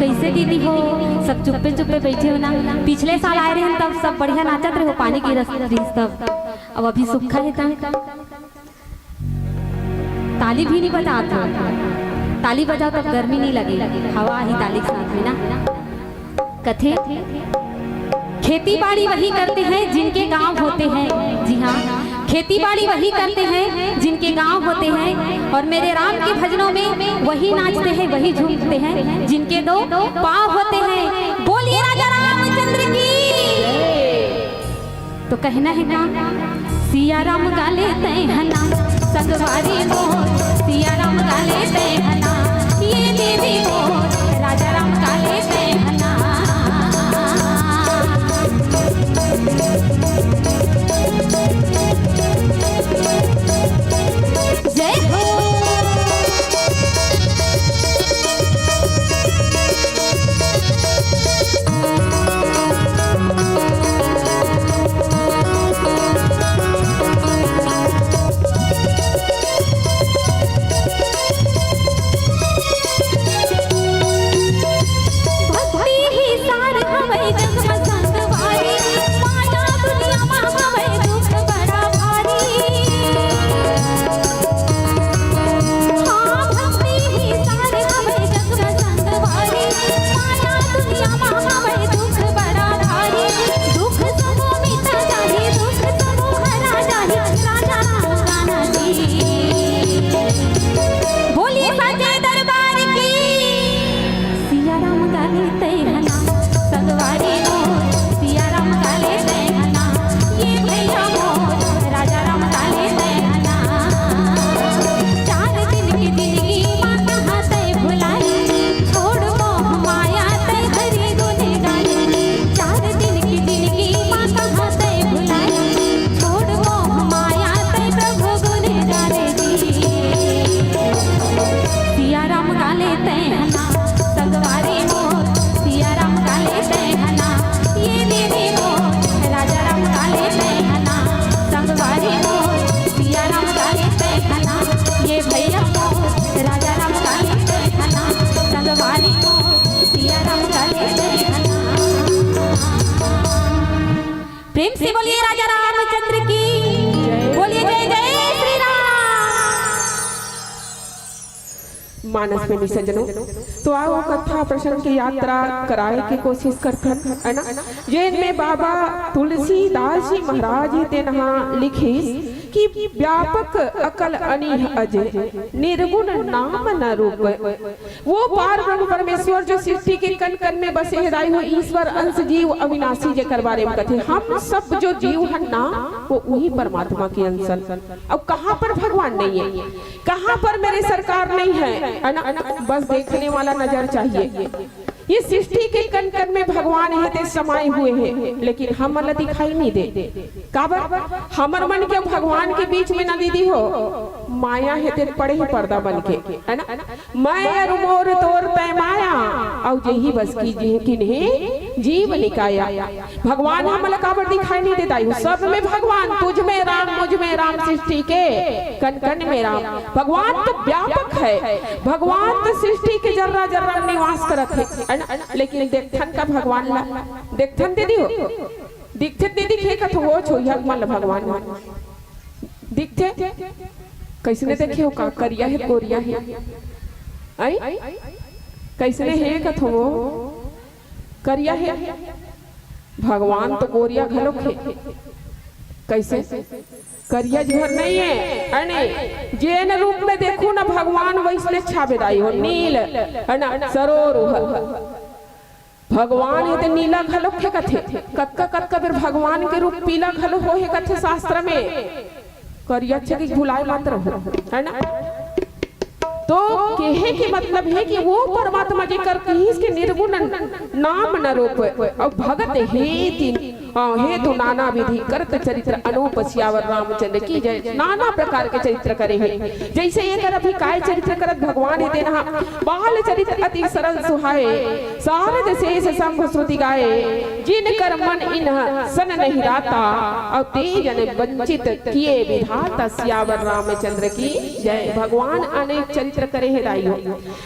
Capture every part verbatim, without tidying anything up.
कैसे दीदी हो? सब चुप्पे चुप्पे बैठे हो ना। पिछले साल आए रहे तब सब बढ़िया नाचत रहे हो, पानी गिरत रहिस तब। अब अभी सूखा है तब। ताली भी नहीं बजात हो। ताली बजाओ तब गर्मी नहीं लगे, हवा ही ताली के साथ में ना। कथे, खेती बाड़ी वही करते हैं जिनके गांव होते हैं। जी हाँ, खेती बाड़ी वही करते हैं जिनके गांव होते हैं। और मेरे राम के भजनों में वही नाचते हैं, वही झूमते हैं जिनके दो पाँव होते हैं। बोलिए राजा रामचंद्र की। तो कहना है का? सिया राम गाले तैं हना, संगवारी मोर, सिया राम गाले तैं हना, ये देवी मोर, राजा राम गाले तैं हना। जय हो। भक्ति ही सार हवै जग म संगवारी, माया दुनिया म हवै दुख बड़ा भारी। हाँ, भक्ति ही सार हवै जग म संगवारी, माया दुनिया म हवै दुख बड़ा भारी। दुख सबो मिटा जाही, दुख सबो हरा जाही, राजा राम गाना जी। बोलिए साचे दरबार की। सिया राम गाले तैं हना, संगवारी मोर, सिया राम गाले तैं हना, ये भैया मोर, राजा राम गाले तैं हना। चार दिन की जिंदगी मा कहाँ तैं भुलाई, छोड़ मोह माया तैं हरि गुण गाई। चार दिन की जिंदगी मा कहाँ तैं भुलाई, छोड़ मोह माया तैं प्रभु गुण गावे जी। सिया राम गाले तैं हना, संगवारी मोर, सिया राम गाले तैं हना, ये देवी मोर, राजा राम गाले तैं हना, संगवारी मोर, सिया राम गाले तैं हना, ये भैया मोर, राजा राम गाले तैं हना, संगवारी मोर, सिया राम गाले तैं हना। प्रेम से बोलिए राजा रामचंद्र की, बोलिए जय जय श्री राम। मानस प्रेमी सज्जनों, तो आओ कथा प्रसंग की यात्रा कराए के कोशिश करथन, है ना? जेन में बाबा तुलसीदास जी महाराज हे तेन हा लिखिस कि व्यापक अकल अनीह अजय, निर्गुण नाम न रूप। वो पार ब्रह्म परमेश्वर जो सृष्टि के कण कण में बसे हे दाई हो, ईश्वर अंश जीव अविनाशी जेकर बारे में कथे। हम सब जो जीव हन ना, वो उही परमात्मा के अंश हन। अब कहाँ पर भगवान नहीं है, कहाँ पर मेरे सरकार नहीं है, है ना? बस देखने वाला नजर चाहिए। ये सृष्टि के कण कण में भगवान हे ते समाये हुए हे, लेकिन हमन ला दिखाई नहीं दे। काबर? हमर मन के भगवान के बीच में ना दीदी हो, माया हे ते पड़े हे पर्दा बन के, है ना? मैं अरु मोर तोर तैं माया, अउ जेहि बस कीजे किन्हीं जीव निकाया। भगवान हमला काबर दिखाई नहीं देता? सब में भगवान, तुझ में राम, मुझ में राम, सृष्टि के कण कण में राम। भगवान तो व्यापक है, भगवान तो सृष्टि के जर्रा जर्रा में निवास करत हे, है ना? लेकिन देखथन का भगवान ला? देखथन दीदी हो? दिखथे दीदी, के कथो वो छोइया मन ला भगवान ला? दिखथे? कैसने देखे हो का? करिया हे, गोरिया हे? आई? कैसने हे कथो वो? करिया हे। भगवान तो गोरिया घलोक हे। कैसे? करिया झर नहीं है, अने जेन रूप में देखू ना भगवान वैसने छाबेदाई हो, नील, है ना, सरोर उहल। भगवान हे ते नीला घलोक हे कथे। कतका कतका बेर भगवान के रूप पीला घलो होहे कथे शास्त्र में। करिया छे कि भुलाए मत रहो, है ना? तो कहे के मतलब हे कि वो परमात्मा जेकर कहिस के निर्गुण नाम न रूप, अउ भगत हे तिन हाँ, हे तो नाना विधि करत चरित्र अनूप सियावर रामचंद्र की जय। नाना प्रकार के चरित्र करे हे, जैसे एकर अभी काय चरित्र करत भगवान हे तेन ह बाल चरित्र अति सरल सुहाए, सारद शेष शंभ श्रुति गाए, जिन कर मन इन्ह सन नहीं राता, अउ ते जन वंचित किए विधाता सियावर रामचंद्र की जय। भगवान अनेक चरित्र करे हे दाई हो,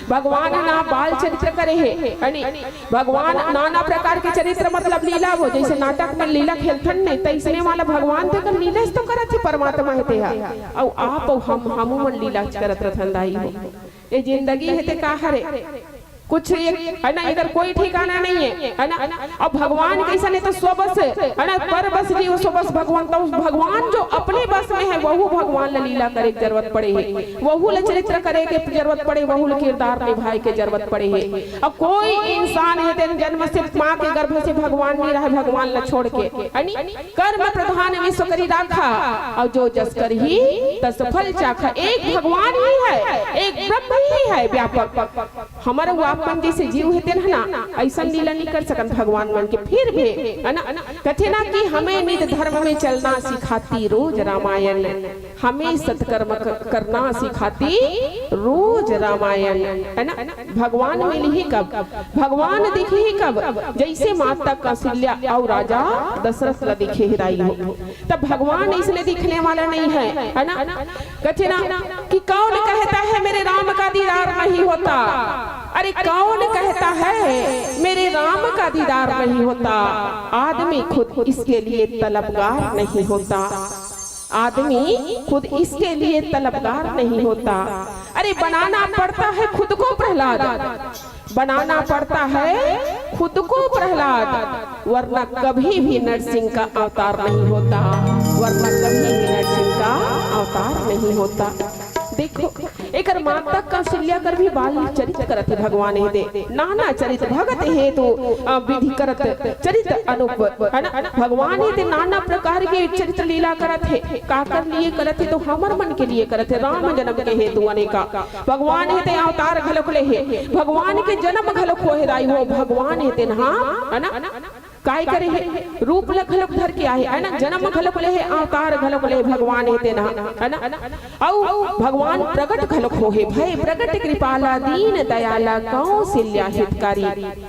भगवान ना बाल चरित्र करे हे, अने भगवान नाना प्रकार के चरित्र, मतलब लीला हो, जैसे नाटक में लीला खेलथन नहीं, तैसने वाला भगवान ते कर लीला तो करत हे, परमात्मा हे ते हा। अउ आप अउ हम, हमू मन लीला करत रथन दाई हो। ये जिंदगी हे ते का हरे? कुछ एक, है ना, इधर कोई ठिकाना नहीं है, है ना? अब भगवान कैसन हे तो स्वबस, है ना, पर बस जी वो स्वबस भगवान, तो भगवान जो अपने बस में है, वहू भगवान ला लीला करे के जरूरत पड़े हे, वहू ला चरित्र करे के जरूरत पड़े, वहू ला किरदार निभाए के जरूरत पड़े हे। अब कोई इंसान हे तेन जन्म से माँ के गर्भ से भगवान नहीं रहे, भगवान ला छोड़ के, है नी? कर्म प्रधान विश्व करी राखा, अउ जो जस करही तस फल चाखा। एक भगवान ही है, एक ब्रह्म ही है व्यापक। हमर वो आप मन जैसे जीव हे तेन ह ना, ऐसन लीला नहीं कर सकन भगवान मन के। फिर भी, है ना, कथे ना कि हमें नित धर्म में चलना सिखाती रोज रामायण, हमें सत्कर्म क-, करना सिखाती रोज रामायण, है ना। भगवान मिलही कब, भगवान दिखही कब? जैसे माता कौशल्या अउ राजा दशरथ ला दिखे हे दाई हो, तब भगवान इसने दिखने वाला नहीं है, है ना। कथे ना कि कौन कहता है मेरे राम का दीदार नहीं होता? अरे कौन कहता है मेरे राम का दीदार नहीं होता? आदमी खुद इसके लिए तलबगार नहीं होता, आदमी खुद इसके लिए तलबगार नहीं होता। अरे बनाना पड़ता है खुद को प्रहलाद, बनाना पड़ता है खुद को प्रहलाद, वरना कभी भी नरसिंह का अवतार नहीं होता, वरना कभी भी नरसिंह का अवतार नहीं होता। देखो, एकर माता कौशल्या कर भी बाल चरित्र करत हे भगवान हे ते। नाना चरित्र भगत हे तो, अ, विधि करत चरित्र अनूप, है ना? भगवान हे ते नाना प्रकार के चरित्र लीला करत हे। काकर लिए करत हे तो हमर मन के लिए करत हे। राम जन्म के हेतु अनेका भगवान हे ते अवतार घलोक ले हे, भगवान के जन्म घलोक होहे दाई हो, भगवान हे तेन हा, है ना? काय करे हे? रूप ल घलोक धर के आहे, है ना? जन्म घलोक ले हे, अवतार घलोक ले हे, भगवान हे तेन हा, है ना? अउ भगवान प्रगट घलोक होहे, भय प्रगट कृपाला दीन दयाला कौशल्या हितकारी,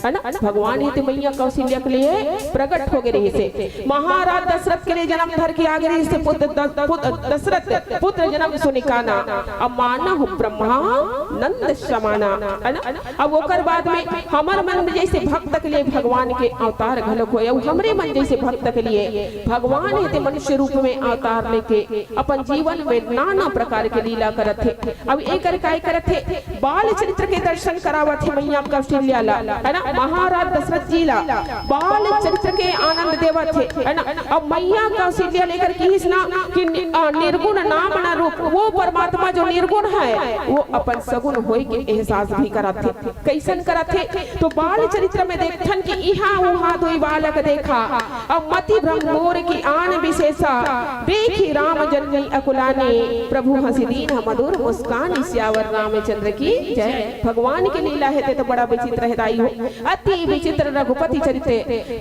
है ना? भगवान हे ते मैया कौशल्या के लिए प्रगट हो गए रहिसे। महाराज दशरथ के लिए जन्म धर के आ गए रहिसे। पुत्र द-, पुत्र दशरथ पुत्र जन्म सुनिकाना, अब मानहु ब्रह्मानंद समाना, है ना? अब ओकर बाद में हमर मन जैसे भक्त के लिए भगवान के अवतार घलोक होय, अउ हमरे मन जैसे भक्त के लिए भगवान हे ते मनुष्य रूप में अवतार लेके अपन जीवन में नाना प्रकार के लीला करत हे। अब एकर काय करत हे? बाल चरित्र के दर्शन करावत हे मैया कौशल्या ला, है ना, महाराज दशरथ जी ला बाल चरित्र के आनंद देवत हे, है ना। अब मैया कौशल्या लेकर किहिस ना कि नि-, अ, निर्गुण नाम ना रूप, वो परमात्मा जो निर्गुण है, वो अपन सगुण होय के एहसास भी करत हे। कैसन करत हे? तो बाल चरित्र में देखथन कि इहाँ उहाँ दुई बालक देखा, अब मति भ्रम मोर की आन विशेषा, देखी राम जननी अकुलानी, प्रभु हंसी दीन्ह मधुर मुस्कानी। सियावर रामचंद्र की जय। भगवान के लीला हे ते तो बड़ा विचित्र हे दाई हो, अति विचित्र रघुपति चरित,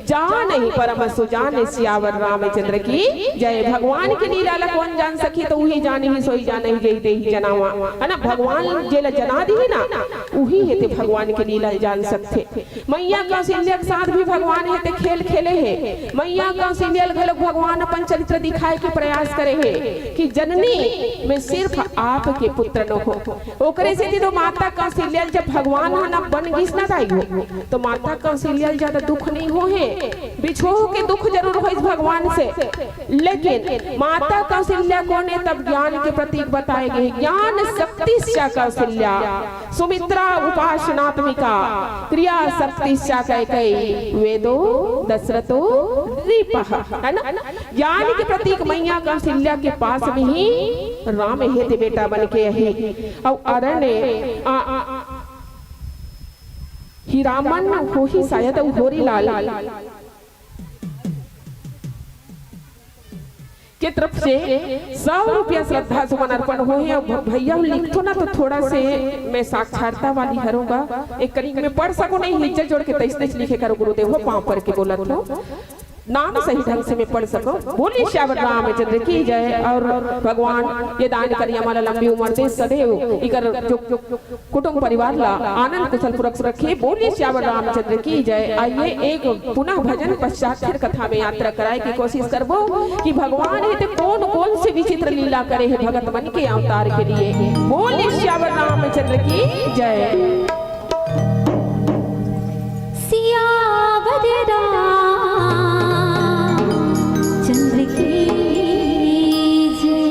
जानहि परम सुजान। सियावर रामचंद्र की जय। भगवान के लीला ला कौन जान सकी? तो उही जानही सोई जानही, जेहि तेहि जनावा, है ना। भगवान जेला जना दिही ना, उही हे ते भगवान के लीला जान सकथे। मैया कौशल्या के साथ भी भगवान हे ते खेल खेले हे। मैया कौशल्या ल घलोक भगवान अपन चरित्र दिखाए के प्रयास करे हे कि जननी, मैं सिर्फ आपके पुत्र नो हो। ओकरे सेती तो माता कौशल्या ल जब भगवान ह ना बन गिस ना दाई हो, तो माता कौशल्या ल ज्यादा दुख नहीं हो हे, बिछोह के दुख जरूर होइस भगवान से, लेकिन माता कौशल्या कोन ए तब ज्ञान के प्रतीक बताए गे हे, ज्ञान शक्ति च कौशल्या, सुमित्रा उपासनात्मिका, क्रिया शक्ति च कैकेयी, वेदो दशरथो नृपः, है ना? ज्ञान के प्रतीक मैया कौशल्या के पास में ही राम हे ते बेटा बन के अही। अउ अरण्य, आ, आ, हीरामन होही शायद अउ होरीलाल के तरफ से सौ रुपया श्रद्धा सुमन अर्पण होहे। अउ भ-, भैया लिखथो ना तो थोड़ा से मैं साक्षरता वाली हरहूँ गा, एक करीक में पढ़ सको नहीं, हिज्जा जोड़ के तैसने लिखे करो गुरुदेव हो, पाँव पर के बोलत हो। नाम सही ढंग से मैं पढ़ सकूं। बोलिए सियावर रामचंद्र की जय। और भगवान ये दान करिया माला लंबी उम्र दे, सदैव इकर जो कुटुंब परिवार ला आनंद कुशल पूर्वक रखे। बोलिए सियावर रामचंद्र की जय। आइए एक पुनः भजन पश्चात फिर कथा में यात्रा कराए की कोशिश करबो कि भगवान हे ते कौन कौन से विचित्र लीला करे हे भगत मन के अवतार के लिए। बोलिए सियावर रामचंद्र की जय। सियावर रामचंद्र की जय।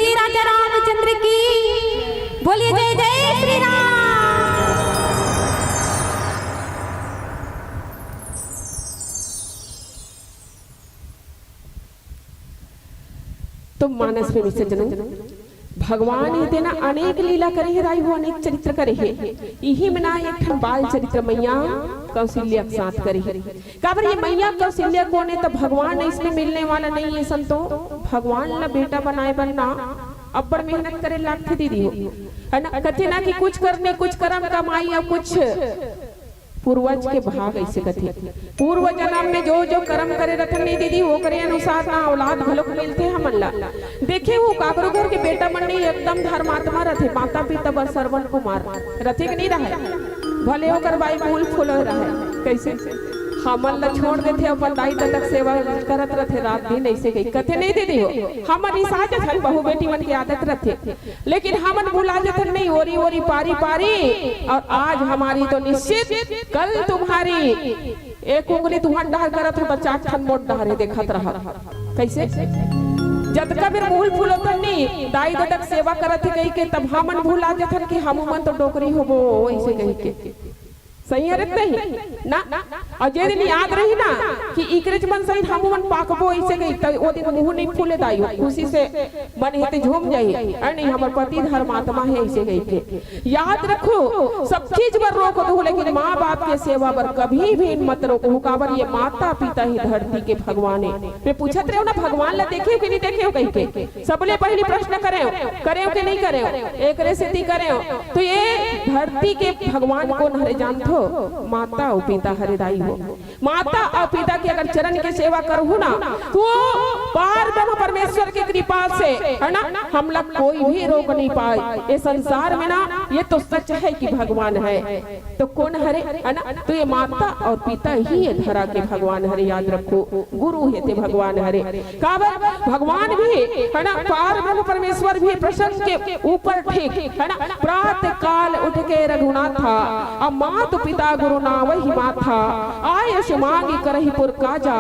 श्री राजा रामचंद्र की बोलिए, जय जय श्री राम। तो मानस में सज्जनों, भगवान ही तेना अनेक लीला करे हे, राई हो अनेक चरित्र करे हे। इही में ना एक ठन बाल चरित्र मैया कौशल्या के साथ करे हे। काबर ये मैया कौशल्या कोन हे? त भगवान इसमें मिलने वाला नहीं है संतो। भगवान ला बेटा बनाए बर ना अब्बड़ मेहनत करे लागथे दीदी हो, है ना? कथे ना कि कुछ करने, कुछ करम कमाई अउ कुछ पूर्वज के भाग, ऐसे कथे। पूर्व जन्म में जो जो करम करे रथन नहीं दीदी, ओकरे अनुसार ना औलाद घलोक मिलथे हमन ला। देखे हो काकरो घर के बेटा मन नहीं एकदम धर्मात्मा रथे, माता पिता बर श्रवण कुमार रथे कि नहीं रहे? भले ओकर बाई मूल फूलो रहे, कैसे हमन ला छोड़ देथे, अपन दाई ददा के सेवा करत रथे रात दिन, ऐसे कही कथे नहीं दीदी हो। हमर रिसा जथन बहू बेटी मन के आदत रथे, लेकिन हमन भुला जथन नहीं, ओरी ओरी पारी पारी। और आज हमारी तो निश्चित, कल तुम्हारी। एक उंगली तुहन डहर करत हो, त चार ठन मोट डहर हे, देखत रहा। कैसे? जतका बेर मूल फूलोथन नी, दाई ददा के सेवा करत हे कही के, तब हमन भुला जथन कि हमू मन तो डोकरी होबो, ऐसे कही के। सही हरे नहीं ना? और जे दिन याद रही ना कि इकरेच मन सही हमू मन पाकबो, ऐसे कही, त ओ दिन मुंह नहीं फूले दाई हो, खुशी से मन हे ते झूम जाही। अरे नहीं, हमर पति धर्मात्मा हे, ऐसे कही के। याद रखो, सब चीज बर रोक दो, लेकिन माँ बाप के सेवा बर कभी भी मत रोको। काबर ये माता पिता ही धरती के भगवान हे। मैं पूछत रहे हो ना, भगवान ला देखे हो कि नहीं देखे हो कही के। सबले पहली प्रश्न करे हो, करे हो कि नहीं करे हो? एकरे सेती करे हो। तो ये धरती के भगवान कोन हरे जानथो? माता अउ पिता हरे दाई हो। माता अउ पिता के अगर चरण के सेवा करहु ना, तो पार ब्रह्म परमेश्वर के कृपा से, है ना, हमला कोई भी रोक नहीं पाए। ये संसार में ना, ये तो सच है कि भगवान है, तो कोन हरे, है ना? तो ये माता और पिता ही ये धरा के भगवान हरे, याद रखो, गुरु हे ते भगवान हरे। काबर भगवान भी, है ना, पार ब्रह्म परमेश्वर भी प्रसंग के ऊपर ठीक, है ना, प्रात काल उठ के रघुनाथा, अब मात पिता गुरु नावहि माथा, आयस मांगि करहि पुर काजा,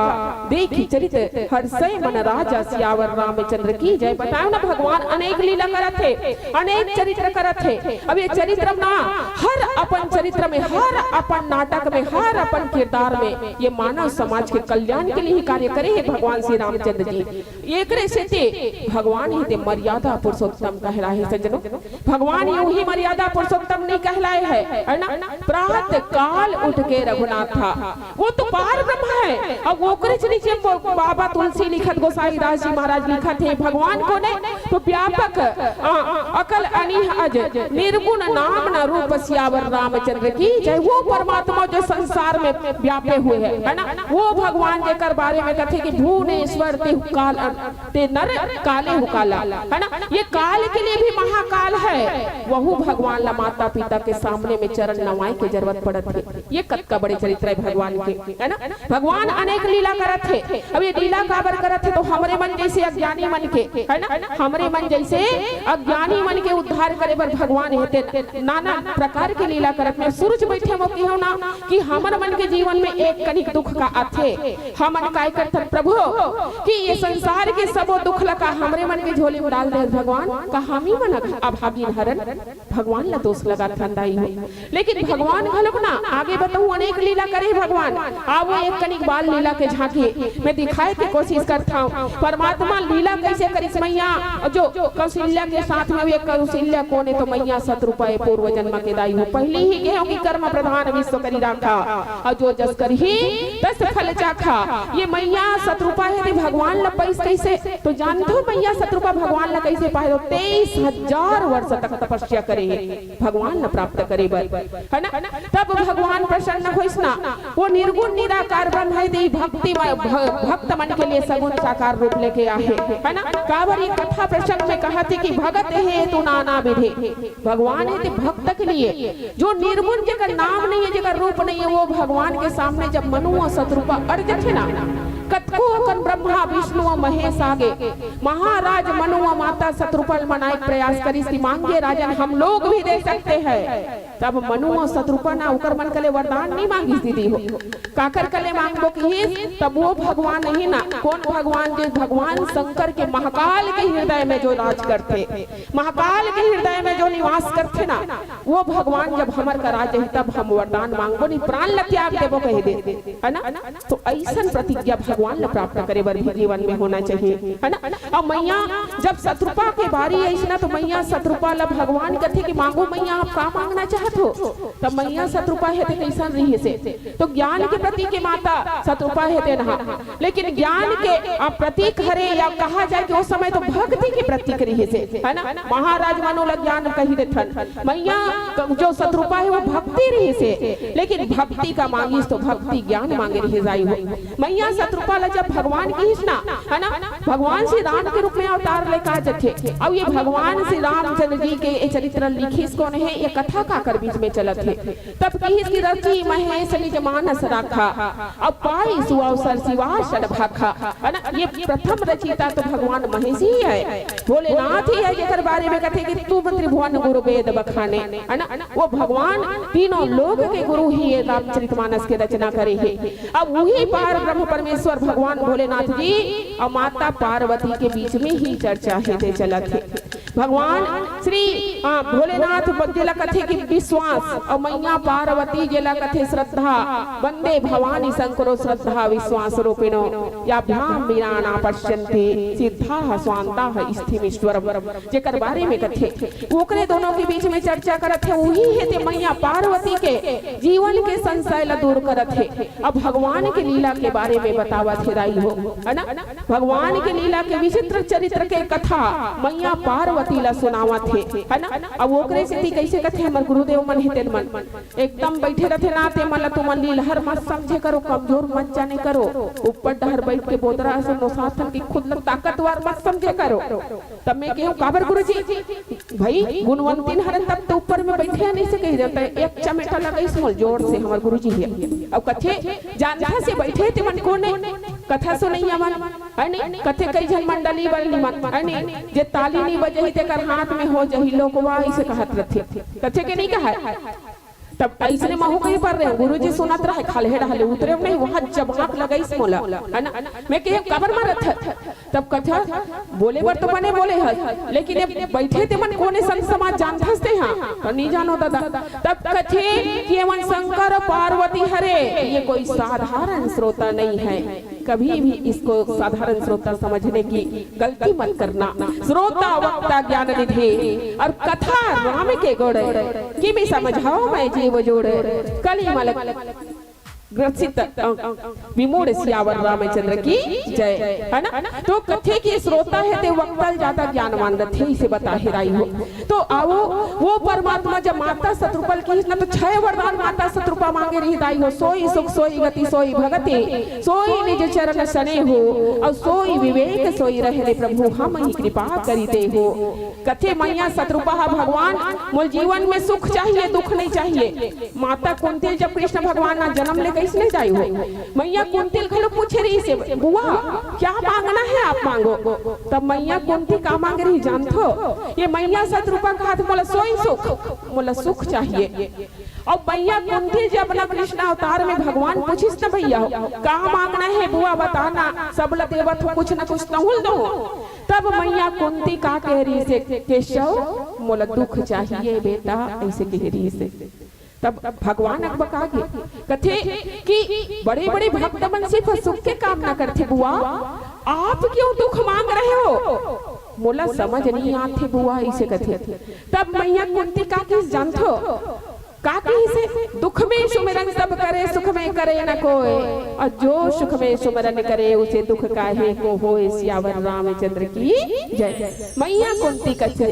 देखि चरित हर्षै मन राजा। सियावर रामचंद्र की जय। बताओ ना, भगवान अनेक लीला करत हे, अनेक चरित्र करत हे। अब ये चरित्र ना, हर अपन चरित्र में, हर अपन नाटक में, हर अपन किरदार में ये मानव समाज के कल्याण के लिए ही कार्य करे हे भगवान श्री रामचंद्र जी। एकरे सेती भगवान ही ते मर्यादा पुरुषोत्तम कहलाए हे सज्जनों। भगवान यूं ही मर्यादा पुरुषोत्तम नहीं कहलाए हे, है ना? प्रात काल उठ के रघुनाथा, वो तो पार ब्रह्म है। अब ओकरे से नीचे ब-, बाबा तुलसी लिखत, गोसाई दास जी महाराज लिखत हे, भगवान कोन हे? तो व्यापक, अ, अकल अनिह अज, निर्गुण नाम न रूप सियावर रामचंद्र की जय। वो परमात्मा जो संसार में व्यापे हुए है, है ना? वो भगवान जेकर बारे में कथे कि भुवनेश्वर तिहु काल अन-, ते नर काले हु काला, है ना? ये काल के लिए भी महाकाल है। वहू भगवान ला माता पिता के सामने में चरण नवाए के जरूरत पड़त हे। ये कतका बड़े चरित्र हे भगवान के, है ना? भगवान अनेक लीला करत हे। अब ये लीला काबर करत हे? तो हमरे मन जैसे अज्ञानी मन के, है ना, हमरे मन जैसे अज्ञानी मन के उद्धार करे बर भगवान हे ते नाना प्रकार के लीला करत हे। सूरज बैठे म किहो ना कि हमर मन के जीवन में एक कनिक दुख का आथे, हमन काय करथन प्रभु कि ये संसार के सबो दुख ला का हमरे मन के झोली में डाल दे भगवान, का हम ही मन अभागिन हरन? भगवान ला दोष लगाथन दाई हो। लेकिन भगवान घलोक ना, आगे बताऊं, अनेक लीला करे भगवान। आवो एक कनिक बाल लीला के झांकी मैं दिखाए के कोशिश करथंव। परमात्मा लीला कैसे करिस मैया, जो कौशल्या के साथ में, ये कौशल्या कोन हे? तो मैया सतरूपा ए, पूर्व जन्म के दाई हो। पहली ही कहे हो कि कर्म प्रधान विश्व करी राखा, और जो जस करही तस फल चाखा। ये मैया सतरूपा हे ते भगवान ला पाइस कैसे? तो जानथो मैया सतरूपा भगवान ला कैसे पाए? तो तेईस हजार वर्ष तक तपस्या करे हे भगवान ला प्राप्त करे बर, है ना? तब भगवान प्रसन्न होइस ना। वो निर्गुण निराकार ब्रह्म हे, ते भक्ति म-, भ-, भक्त मन के लिए सगुण साकार रूप लेके आहे, है ना? काबर ये कथा प्रसंग में कहा थे कि भगत हेतु नाना विधि, भगवान हे ते भक्त के लिए, जो निर्गुण, जेकर नाम नहीं है, जेकर रूप नहीं है, वो भगवान के सामने जब मनु और सतरूपा अड़ जथे ना, कतको अकन ब्रह्मा, विष्णु अउ महेश आगे। महाराज मनु अउ माता शतरूपा ल मनाए के प्रयास करिस कि मांगिए राजन, हम लोग भी दे सकते हैं। तब मनु अउ शतरूपा ना ओकर मन कले वरदान नहीं मांगिस दीदी हो। काकर कले मांगबो किहिस? तब वो भगवान नहीं ना, कोन भगवान? जे भगवान शंकर के महाकाल के हृदय में जो राज करथे, महाकाल के हृदय में जो निवास करथे ना, वो भगवान जब हमर करा जही तब हम वरदान मांगबो नहीं, प्राण ल त्याग देबो कहि दे, है ना? तो अइसन प्रतिज्ञा भगवान ल प्राप्त करे बर भी जीवन में होना चाहिए, है ना? अब मैया जब शतरूपा के बारी आइस ना, तो मैया शतरूपा ल भगवान कथे कि मांगो मैया, आप का मांगना चाहत हो? तब मैया शतरूपा हे ते कइसन रहिस हे? तो ज्ञान के प्रतीक हे माता शतरूपा हे ते नहा, लेकिन ज्ञान के, आ, प्रतीक हरे या कहा जाए कि ओ समय तो भक्ति के प्रतीक रहिस हे, है ना? महाराज मनु ल ज्ञान कहि देथन। मैया क-, जो शतरूपा हे वो भक्ति रहिस हे, लेकिन भक्ति का मांगिस तो भक्ति ज्ञान मांगे रहिस दाई हो। मैया शतरूपा ल जब भगवान किहिस ना, है ना, भगवान श्री राम के रूप में अवतार लेके आ जथे। अब ये भगवान श्री रामचंद्र जी के ये चरित्र लिखिस कोन हे, ये कथा काकर बीच में चलत हे? तब किहिस कि रचि महेश निज मानस राखा, अब पाई सुअवसर शिवा षड भाखा। है ना, ये प्रथम रचयिता तो भगवान महेश ही है, भोलेनाथ ही है, जेकर बारे में कथे कि तुम त्रिभुवन गुरु वेद बखाने, है ना, वो भगवान तीनों लोक के गुरु ही ये रामचरितमानस के रचना करे हे। अब वही पार ब्रह्म परमेश्वर भगवान भोलेनाथ जी अउ माता पार्वती के बीच में ही चर्चा हे ते चलत हे। भगवान श्री, अ, भोलेनाथ जेला कथे कि विश्वास, अउ मैया पार्वती जेला कथे श्रद्धा। वंदे भवानी शंकरो श्रद्धा विश्वास रूपिणो, याभ्याम वीराणा पश्यन्ति सिद्धाः स्वान्ताः स्थिमीश्वरम्। जेकर बारे में कथे, ओकरे दोनों के बीच में चर्चा करत हे, वही हे ते मैया पार्वती के जीवन के संशय ला दूर करत हे। अब भगवान के लीला के बारे में बतावत हे दाई हो, है ना? भगवान के लीला के विचित्र चरित्र के कथा मैया पार्वती ला सुनावत हे, है ना? अब ओकरे सेती कइसे कथे हमर गुरुदेव मन हे तेन मन, एकदम बइठे रथे ना, ते मन ला तुमन लीलहर मत समझे करो, कमजोर मत जाने करो, ऊपर डहर बइठ के बोतरा असन नोसाथन कि खुद ला ताकतवर मत समझे करो। तब मैं केहेंव, काबर गुरुजी? भई, गुणवंतिन हरन तब तो ऊपर में बइठे नइ सके, जब तक एक चमेटा लगाइस मोला जोर से हमर गुरुजी हे। अब कथे, जानथस ये बइठे ते मन कोन ए? कथा सुनइया मन, है नी? कथे कई झन मंडली बर निमन, है नी? जे ताली नइ बजही तेकर हाथ में हो जही लोकवा, अइसे कहत रथे। कथे के नइ कहय? तब अइसने महूं कहीं पर रहेंव, गुरुजी सुनत रहय, खाल्हे डहले उतरेंव नहीं, वहां जब हाथ लगाइस मोला, है ना? मैं केहेंव, काबर मारत हस? तब कथे, बोले बर तो बने बोले हस, लेकिन ये बइठे ते मन कोन ए संत समाज जानथस तेहा? तो नइ जानों दादा। तब कथे कि ये मन शंकर पार्वती हरे, ये कोई साधारण श्रोता नहीं है। कभी भी इसको साधारण श्रोता समझने की गलती मत करना। श्रोता वक्ता ज्ञान निधि अउ कथा राम के गुण, किमि समझावँ मैं जीव जोड़, कलि मल ग्रसित, अ, विमूढ़ सियावर रामचंद्र की जय, है ना? तो कथे कि श्रोता हे ते वक्ता ले ज्यादा ज्ञानवान रथे, इसे बता हे दाई हो। तो आओ, वो परमात्मा जब माता शतरूपा ल किहिस ना, तो छह वरदान माता शतरूपा मांगे रहिस दाई हो, सोई सुख, सोई गति, सोई भगति, सोई निज चरण सनेहु, अउ सोई विवेक सोई रहने प्रभु हमहि कृपा करि देहु। कथे मैया शतरूपा ह, भगवान, मोला जीवन में सुख चाहिए, दुख नहीं चाहिए। माता कुंती जब कृष्ण भगवान ला जनम ले गइस नहीं दाई हो, मैया कुंती ल घलो पूछे रहिस हे, बुआ, क्या मांगना है, आप मांगो। तब मैया कुंती का मांगे रहिस जानथो? ये मैया शतरूपा कहत, मोला सोई सुख, मोला सुख चाहिए। अउ मैया कुंती जी अपना कृष्ण अवतार में भगवान पूछिस न, भैया हो, का मांगना है बुआ, बताना, सब ल देवत हों, कुछ न कुछ तहूं ल दों। तब मैया कुंती का कहे रहिस हे, केशव, मोला दुख चाहिए बेटा, अइसे कहे रहिस हे। तब भगवान अकबका गे, कथे कि बड़े-बड़े भक्त मन सिर्फ सुख के कामना करथे बुआ, आप क्यों दुख मांग रहे हो? मोला समझ नहीं आथे बुआ, अइसे कथे। तब मैया कुंती का किहिस जानथो? का किहिस हे? दुख में सुमिरन सब करे, सुख में करे न कोय, अउ जो सुख में सुमिरन करे, उसे दुख काहे को होय। सियावर रामचंद्र की जय। मैया कुंती कथे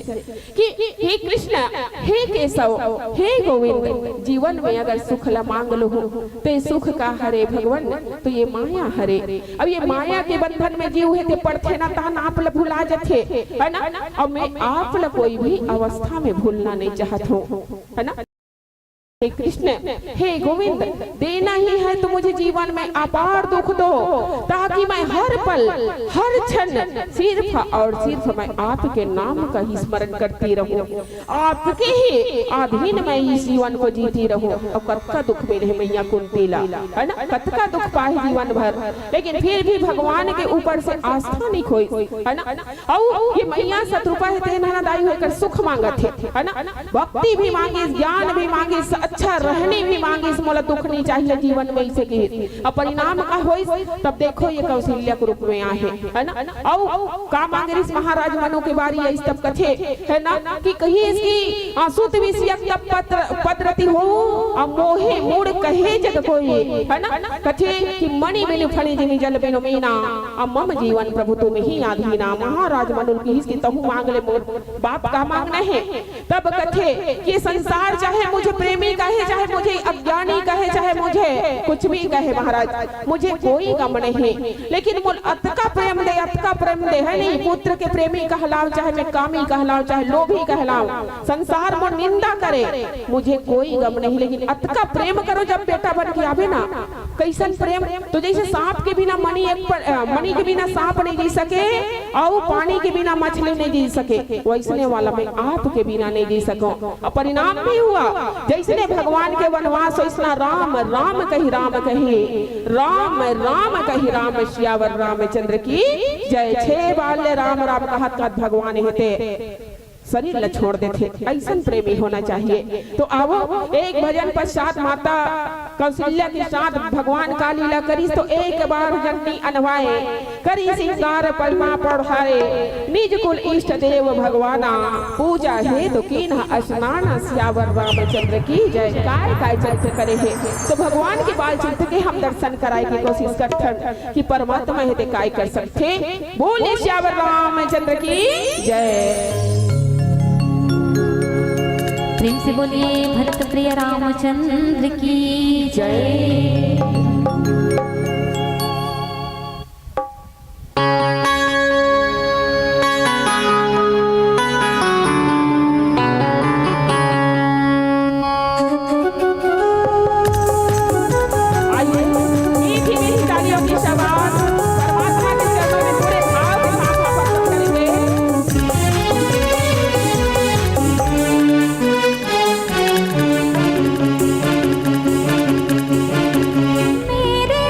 कि हे कृष्ण, हे केशव, हे गोविंद, जीवन में अगर सुख ला मांग लूं, ते सुख का हरे भगवन, तो ये माया हरे। अब ये माया के बंधन में जीव हे ते पड़थे ना, तहन आप ला भुला जथे, है ना? अब मैं आप ला कोई भी अवस्था में भूलना नहीं चाहत हों, है ना? हे कृष्ण, हे गोविंद, देना ही है तो मुझे जीवन में अपार दुख दो, ताकि मैं हर पल, हर क्षण सिर्फ और सिर्फ मैं आपके नाम का ही स्मरण करती रहूं, आपके ही अधीन मैं इस जीवन को जीती रहूं। अब कतका दुख मिले हे मैया कुंती ला, है ना, कतका दुख पाए जीवन भर, लेकिन फिर भी भगवान के ऊपर से आस्था नहीं खोई, है ना। अउ ये मैया सतरूपा हे, तेन ह ना दाई हो एकर सुख मांगत हे, है ना। भक्ति भी मांगिस, ज्ञान भी मांगिस, अच्छा रहनी भी मांगिस, मोला दुख नहीं चाहिए जीवन में, इसे की। अब परिणाम का होइस, तब देखो ये कौशल्या के रूप में आहे, है ना। अउ का मांगे रिस महाराज मनु के बारी आइस तब कथे, है ना, कि कहिस कि आ, सुत विषयक तब पत्र, पदरति हो, आ मोहे मूढ़ कहे जग कोई, है ना। कथे कि मणि बिनु फणी जिमि जल बिनु मीना, आ मम जीवन प्रभु तुम ही आधीना। महाराज मनु ल किहिस कि तहूँ मांग ले मोर बाप, का मांगना हे। तब कथे कि संसार चाहे मुझे प्रेमी कहे, चाहे मुझे अज्ञानी कहे, चाहे मुझे कुछ भी कहे महाराज, मुझे कोई गम नहीं, लेकिन मोला अतका प्रेम दे, अतका प्रेम दे, है नहीं, पुत्र के प्रेमी कहलाव, चाहे मैं कामी कहलाव, चाहे लोभी कहलाव, संसार मोर निंदा करे, मुझे कोई गम नहीं, लेकिन अतका प्रेम करो जब बेटा बन के आवे ना, कैसन प्रेम। तो जैसे सांप के बिना मणि एक प-, अ, मणि के बिना सांप नहीं जी सके, अउ पानी के बिना मछली नहीं जी सके, वैसने वाला मैं आपके बिना नहीं जी सकूं। और परिणाम भी हुआ, जैसने भगवान के वनवास, वैसना राम, राम कहि राम कहि, राम, राम कहि राम, सियावर रामचंद्र की जय। छे बार ले राम, राम कहत कहत भगवान हेते शरीर ल छोड़ देथे, अइसन प्रेमी होना चाहिए। तो आवो, एक भजन पश्चात माता कौशल्या के साथ भगवान का लीला करिस, तो एक बार जन्नी अनवाए, करी सिंगार पलमा पढ़ाए, निज कुल इष्ट देव भगवाना, पूजा हेतु कीन्ह स्नान, सियावर रामचंद्र की जय। काय काय चरित्र करे हे, तो भगवान के बाल चरित्र के हम दर्शन कराए के कोशिश करथन कि परमात्मा हे ते काय कर सकथे। बोले सियावर रामचंद्र की जय। प्रेम से बोलिए भरत प्रिय रामचंद्र की जय। आइए, मीठी मीठी तालियों की आवाज, परमात्मा के चरणों में पूरे भाव के साथ आप अर्पण करेंगे। मेरे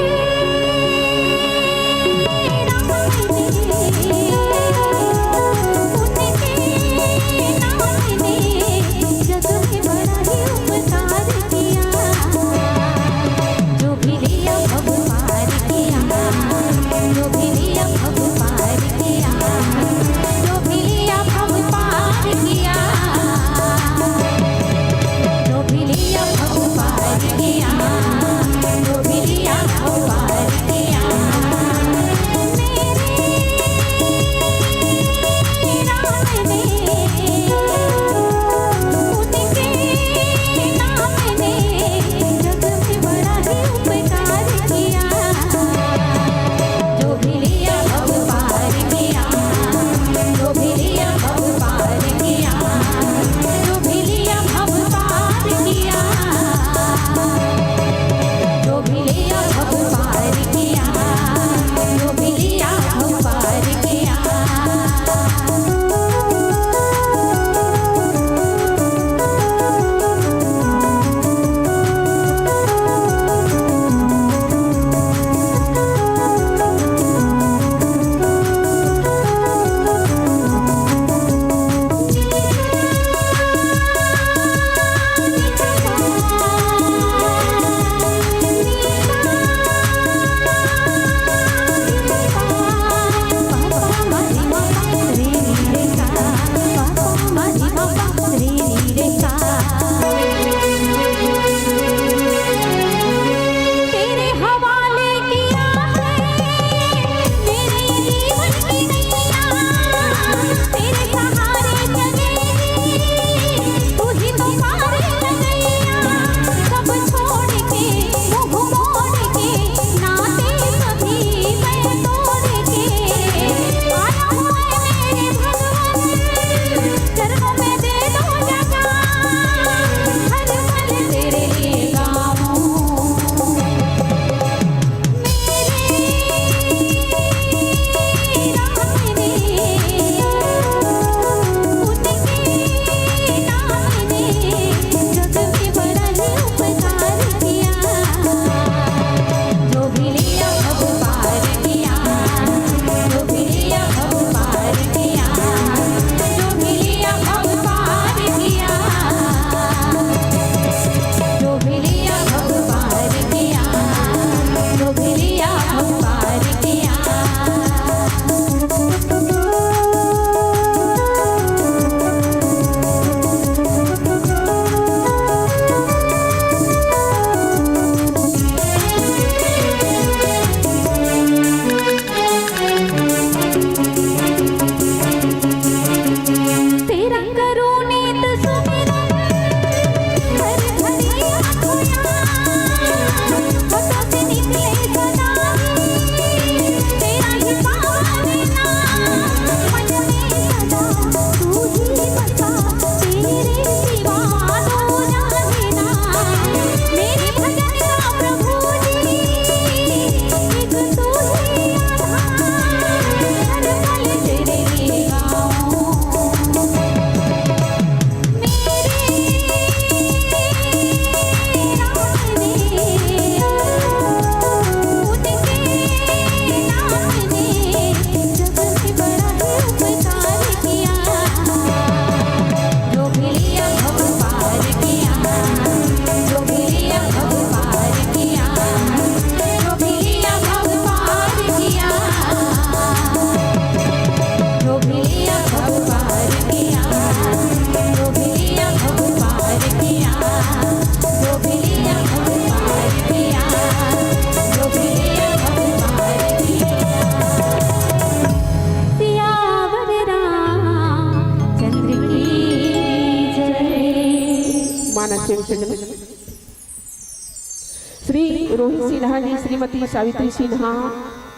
श्री रोहित सिन्हा जी, श्रीमती सावित्री सिन्हा,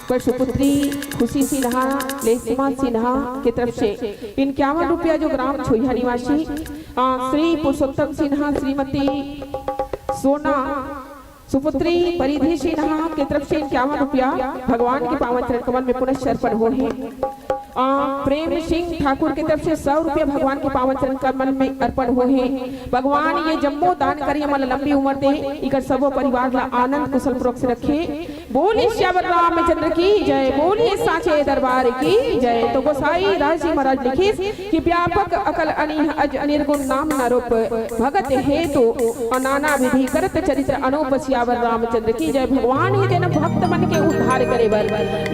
पर सुपुत्री खुशी सिन्हा, लेखमा सिन्हा के तरफ से इक्यावन रुपया, जो ग्राम छोइहा निवासी, अ, श्री पुरुषोत्तम सिन्हा, श्रीमती सोना, सुपुत्री परिधि सिन्हा के तरफ से इक्यावन रुपया भगवान के पावन चरण कमल में पुनः अर्पण हो हे। अ, प्रेम सिंह ठाकुर के तरफ से सौ रुपया भगवान के पावन चरण कमल में अर्पण हो हे। भगवान ये जम्मो दान करिया मन ला लंबी उम्र दे, इकर सबो परिवार ला आनंद कुशल पूर्वक से रखे। बोलिए सियावर रामचंद्र की जय, बोलिए सांचे दरबार की जय। तो गोसाई राज जी महाराज लिखिस कि व्यापक अकल अनिह अज निर्गुण नाम न रूप, भगत हेतु नाना विधि करत चरित्र अनूप सियावर रामचंद्र की जय। भगवान हे तेन भक्त मन के उद्धार करे बर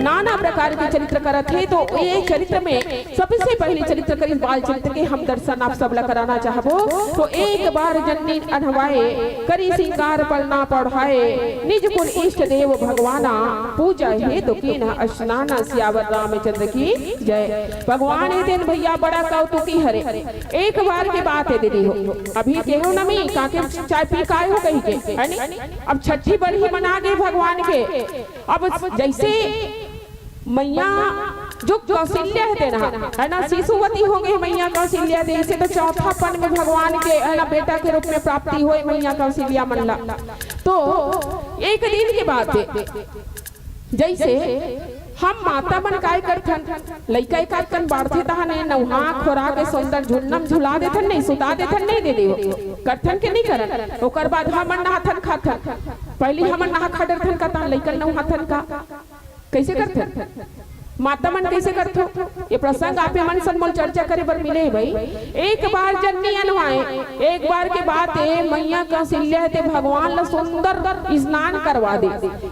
नाना प्रकार के चरित्र करत हे। तो ये चरित्र में सबसे पहले चरित्र करिस बाल चरित्र के हम दर्शन आप सब ला कराना चाहबो। तो एक बार जननी अनवाए, करी श्रृंगार पलना पौढ़ाए, निज कुल इष्ट देव भगवाना, पूजा हेतु कीन्ह स्नाना सियावर रामचंद्र की जय। भगवान हे तेन भैया बड़ा कौतुकी हरे। एक बार के बात हे दीदी हो, अभी केहू नमी काके चाय पी काय हो कही के, है नी? अब छठी बरही मना गे भगवान के। अब जैसे मैया जो कौशल्या हे तेन ह, है ना, शिशुवती हो गे मैया कौशल्या, जैसे तो चौथापन में भगवान के, है ना, बेटा के रूप में प्राप्ति होय मैया कौशल्या मन ला। तो एक दिन के बात हे, जैसे हम माता मन काय करथन, लइका एक आध कन बाढ़थे तहाने नउहा खोरा के सुंदर झुन्नम झुला देथन, नहीं सुता देथन, नहीं दे देव, करथन के नहीं करन? ओकर बाद हमन नहाथन खाथन, पहली हमन नहा खा डरथन का तहान लइकन नउहाथन का? कैसे करथन? माता मन कैसे करथो? ये प्रसंग आपे मन सन मोल चर्चा करे बर मिले हे भाई। एक बार जननी अनवाए, एक बार के बात हे, मैया कौशल्या हे ते भगवान ला सुंदर स्नान करवा दे,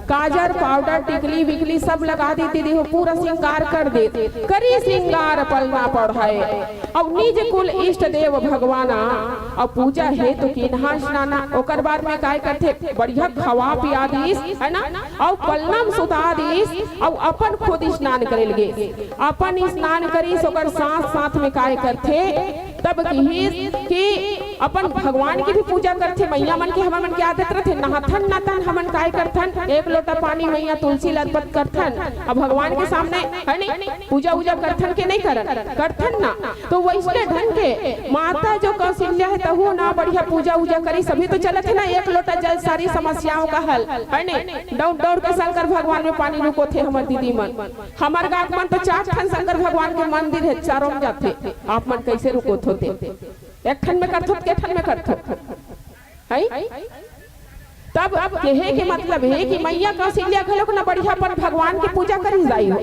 काजर, पाउडर, टिकली विकली सब लगा दे, दीदी हो पूरा श्रृंगार कर दे, करी श्रृंगार पलना पढ़ाए, अउ निज कुल इष्ट देव भगवाना, अउ पूजा हेतु कीन्हा स्नाना। ओकर बाद में काय करथे, बढ़िया खवा पिया दीस, है ना, अउ पलना म सुता दीस, अउ अपन खुद स्नान करे लगे। अपन स्नान करिस, ओकर साथ साथ में काय करथे, तब किहिस कि अपन भगवान के भी पूजा करथे। मैया मन के हमर मन के आदत रथे, नहाथन ना तन हमन काय करथन, एक लोटा पानी मैया तुलसी ल अर्पित करथन, अब भगवान के सामने, है नी, पूजा उजा करथन के नहीं करन, करथन ना। तो वैसने ढंग के माता जो कौशल्या हे तहू ना बढ़िया पूजा उजा करिस, अभी तो चलत हे ना एक लोटा जल सारी समस्याओं का हल, है नी, दौड़ दौड़ के शंकर भगवान में पानी रुकोथे हमर दीदी मन। हमर गाँव मन तो चार ठन शंकर भगवान के मंदिर हे, चारों में जाथे। आप मन कैसे रुकोथो ते? एक ठन में करथो, के ठन में करथो? है? तब केहे के मतलब हे कि मैया कौशल्या घलोक ना बढ़िया अपन भगवान के पूजा करिस दाई हो।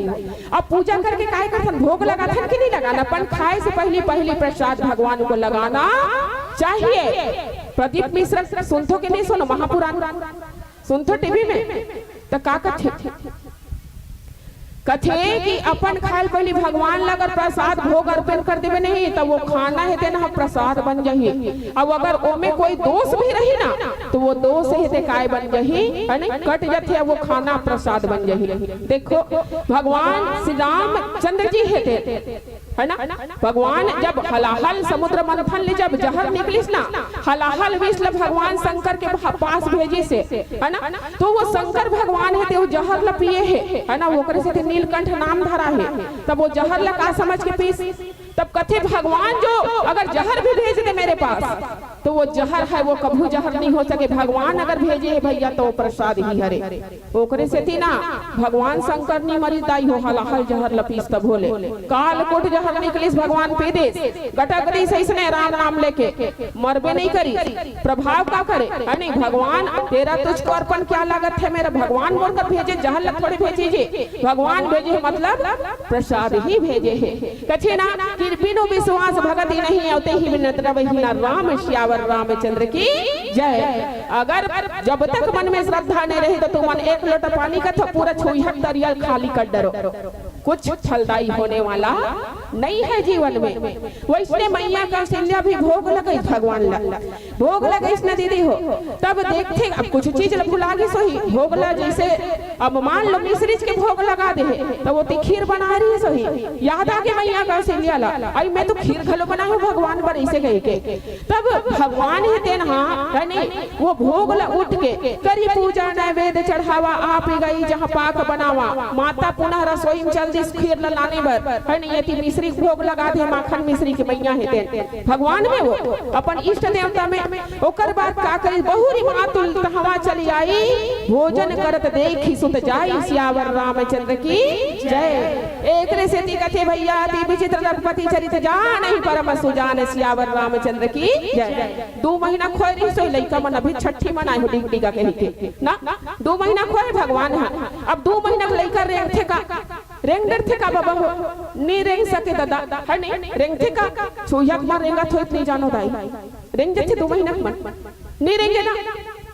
अब पूजा करके काय करथन? भोग लगाथन कि नहीं लगाना? अपन खाए से पहली, पहली प्रसाद भगवान को लगाना चाहिए। प्रदीप मिश्र सुनथो कि नहीं सुनो महापुराण? सुनथो टीवी में? त का कथे? कथे कि अपन खाए ल पहली भगवान ला अगर प्रसाद भोग अर्पण कर देबे नहीं, त वो खाना हे तेन ह प्रसाद बन जाही। अब अगर ओमे कोई दोष भी रही ना, तो वो दोष हे ते काय बन जाही, है ना, कट जाथे, वो खाना प्रसाद बन जाही। देखो, भगवान श्री रामचंद्र जी हे ते, है ना, भगवान जब हलाहल समुद्र मंथन ले जब जहर निकलिस ना, हलाहल विष ल भगवान शंकर के भा-, पास भेजिस हे, है ना, तो वो शंकर भगवान हे ते वो जहर ल पिए हे, है ना, ओकरे सेती नीलकंठ नाम धरा हे। तब वो जहर ल का समझ के पीस? तब कथे भगवान जो अगर जहर भी भेज दे मेरे पास, तो वो जहर है, वो कभू जहर नहीं हो सके। भगवान अगर भेजे हे भैया, तो वो प्रसाद ही हरे। ओकरे सेती ना भगवान शंकर नी मरिस दाई हो, हलाहल जहर ल पीस तभो ले। कालकूट जहर निकलिस भगवान पी दिस, गटक दिस अइसने राम नाम लेके, मरबे नहीं करिस। प्रभाव का करे? अरे नहीं, भगवान तेरा तुझको अर्पण क्या लागत है मेरा, भगवान मोर कर भेजे, जहर ल थोड़े भेजे जी, भगवान भेजे हे मतलब प्रसाद ही भेजे हे। कथे ना कि बिनु विश्वास भगति नहीं, अउ तेहि बिनु द्रवहीन राम सियावर रामचंद्र की जय। अगर जब तक मन में श्रद्धा नहीं रही, तो तुमन एक लोटा पानी का तो पूरा छोइहा तरिया ल खाली कर डरो। कुछ फलदायी होने वाला नहीं है जीवन में। वैसने मैया कौशल्या भी भोग लगइस भगवान ला, भोग लगइस न दीदी हो। तब देखथे, अब कुछ चीज ला भुला गिस होही, भोग ला जैसे अब मान लो मिश्री के भोग लगा दे हे, त ओती खीर बनाय रहिस होही, याद आगे मैया कौशल्या ला, अई मैं तो खीर घलो बनाय हूँ भगवान बर, अइसे कहिके। तब भगवान हे तेन हा, है नहीं, वो भोग ला उठ के करी पूजा नैवेद्य चढ़ावा, आप ही गई जहाँ पाक बनावा। माता पुनः रसोई में चल दिस खीर ला लाने बर, है नहीं, एती मिश्री के भोग लगा दे, माखन मिश्री के मैया हे तेन। भगवान में वो अपन इष्ट देवता में, ओकर बाद का करी, बहुरी मातुल तहवा चली आई, भोजन करत देखि सुत जाई, सियावर रामचंद्र की जय। एकरे सेती कथे भैया, अति विचित्र रघुपति चरित जानहि परम सुजान, सियावर रामचंद्र की जय। दू महीना खोय रहिस होही लइका मन, अभी छठी मनाय हो डिग डिगा कहिके ना, दू महीना खोय भगवान हा। अब दू महीना के लइका रेंगथे का, रेंग डरथे का बाबा हो, नी रेंग सके ददा, है नहीं, रेंगथे का, सुइया के मन रेंगत होही त नी जानो दाई, रेंग जथे दू महीना के मन, नी रेंगे ना,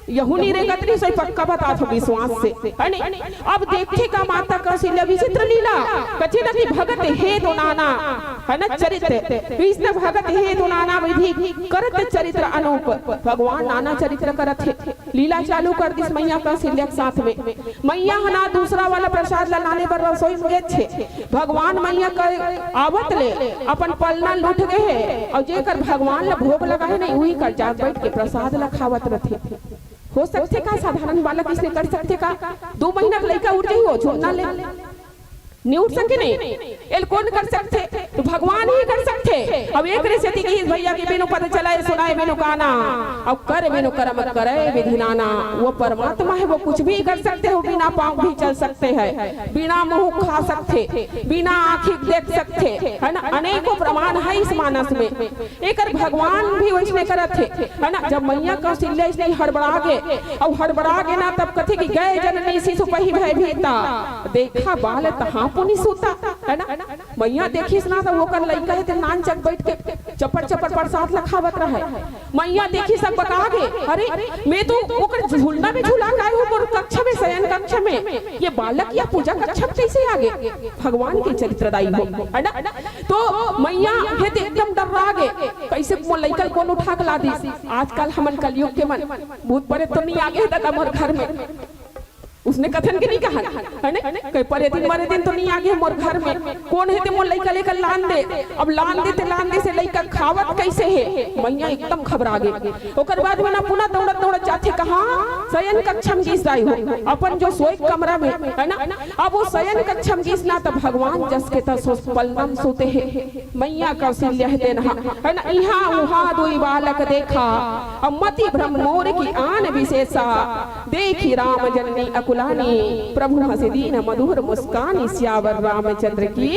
यहू नी रेंगत रहिस होही, पक्का बतात हो विश्वास से, है नहीं? अब देखथे का माता कौशल्या विचित्र लीला, कथे न कि भगत हे तो नाना, है ना, चरित, कृष्ण भगत हे तो नाना विधि, करत चरित्र अनूप, भगवान नाना चरित्र करत हे। लीला चालू कर दिस मैया कौशल्या के साथ में। मैया ह ना दूसरा वाला प्रसाद ला लाने बर रसोई में गेथे, भगवान मैया के आवत ले अपन पलना ल उठ गे हे, अउ जेकर भगवान ला भोग लगा हे नहीं, उही कर जाग बैठ के प्रसाद ला खावत रथे। हो सकथे का साधारण बालक अइसने कर सकथे का? दू महीना के लइका उठ जाही हो झुलना ले, नहीं उठ सके नहीं, एला कोन कर सकथे? तो भगवान ही कर सकथे। अब एकरे सेती कहिस भैया कि बिनु पद चलय सुनय बिनु काना, अउ करय बिनु करम करय विधि नाना। वो परमात्मा हे, वो कुछ भी कर सकथे, वो बिना पाँव भी चल सकथे, बिना मुँह खा सकथे, बिना आँखी देख सकथे, है ना? अनेकों प्रमाण हे इस मानस में। एकर भगवान भी वइसने करत हे, है ना? जब मैया कौशल्या अइसने हड़बड़ा गे, अउ हड़बड़ा गे ना, तब कथे कि गय जननी शिशु पहि भय भीता, देखा बाल तहाँ पुनि सूता, है ना? मैया देखिस ना, त ओकर लइका हे ते नानचक बैठ के चपर चपर प्रसाद ला खावत रहे। मैया देखिस, अकबका गे, अरे, मैं तो ओकर झुलना में झुला के आय हूँ, मोर कक्ष में, शयन कक्ष में, ये बालक या पूजा कक्ष में कैसे आ गे? भगवान के चरित्र दाई हो, है ना? तो मैया हे ते एकदम डर्रा गे, कैसे मोर लइका ल कोन उठा के ला दिस? आजकल हमन कलयुग के मन, भूत प्रेत तो नहीं आ गे ददा मोर घर में, उसने कथन के नहीं कहन, है ना? कहीं परे दिन मरे दिन तो नहीं आ गे मोर घर में, कोन हे ते मोर लइका ल एकर लान दे। अब लान दे ते लान दे से लइका खावत कैसे हे? मैया एकदम घबरा गे। ओकर बाद में ना पुनः दौड़त दौड़त जाथे कहाँ? शयन कक्ष में गिस दाई हो, अपन जो सोए कमरा में, है ना? अब वो शयन कक्ष में गिस ना, त भगवान जस के तस पलना में सूते हे। मैया कौशल्या हे तेन हा, है ना? इहाँ उहाँ दुई बालक देखा, अब मति भ्रम मोर की आन विशेषा, देखि राम जननी अकुलानी, प्रभु हँसि दीन मधुर मुस्कानी, सियावर रामचंद्र की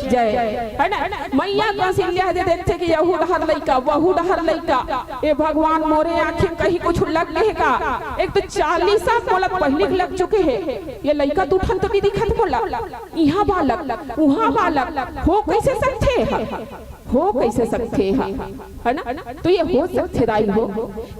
जय। है ना? मैया कौशल्या हे ते देखथे कि यहू डहर लइका, वहू डहर लइका, ए भगवान, मोरे आँखी में कहीं कुछ लग गे हे का? एक तो चालीसा मोला पहिली के लग चुके हे, ये लइका दू ठन तो नहीं दिखत मोला। इहाँ बालक, उहाँ बालक, हो कैसे सकथे ह? हो कैसे सकथे ह? है ना? तो ये हो सकथे दाई हो।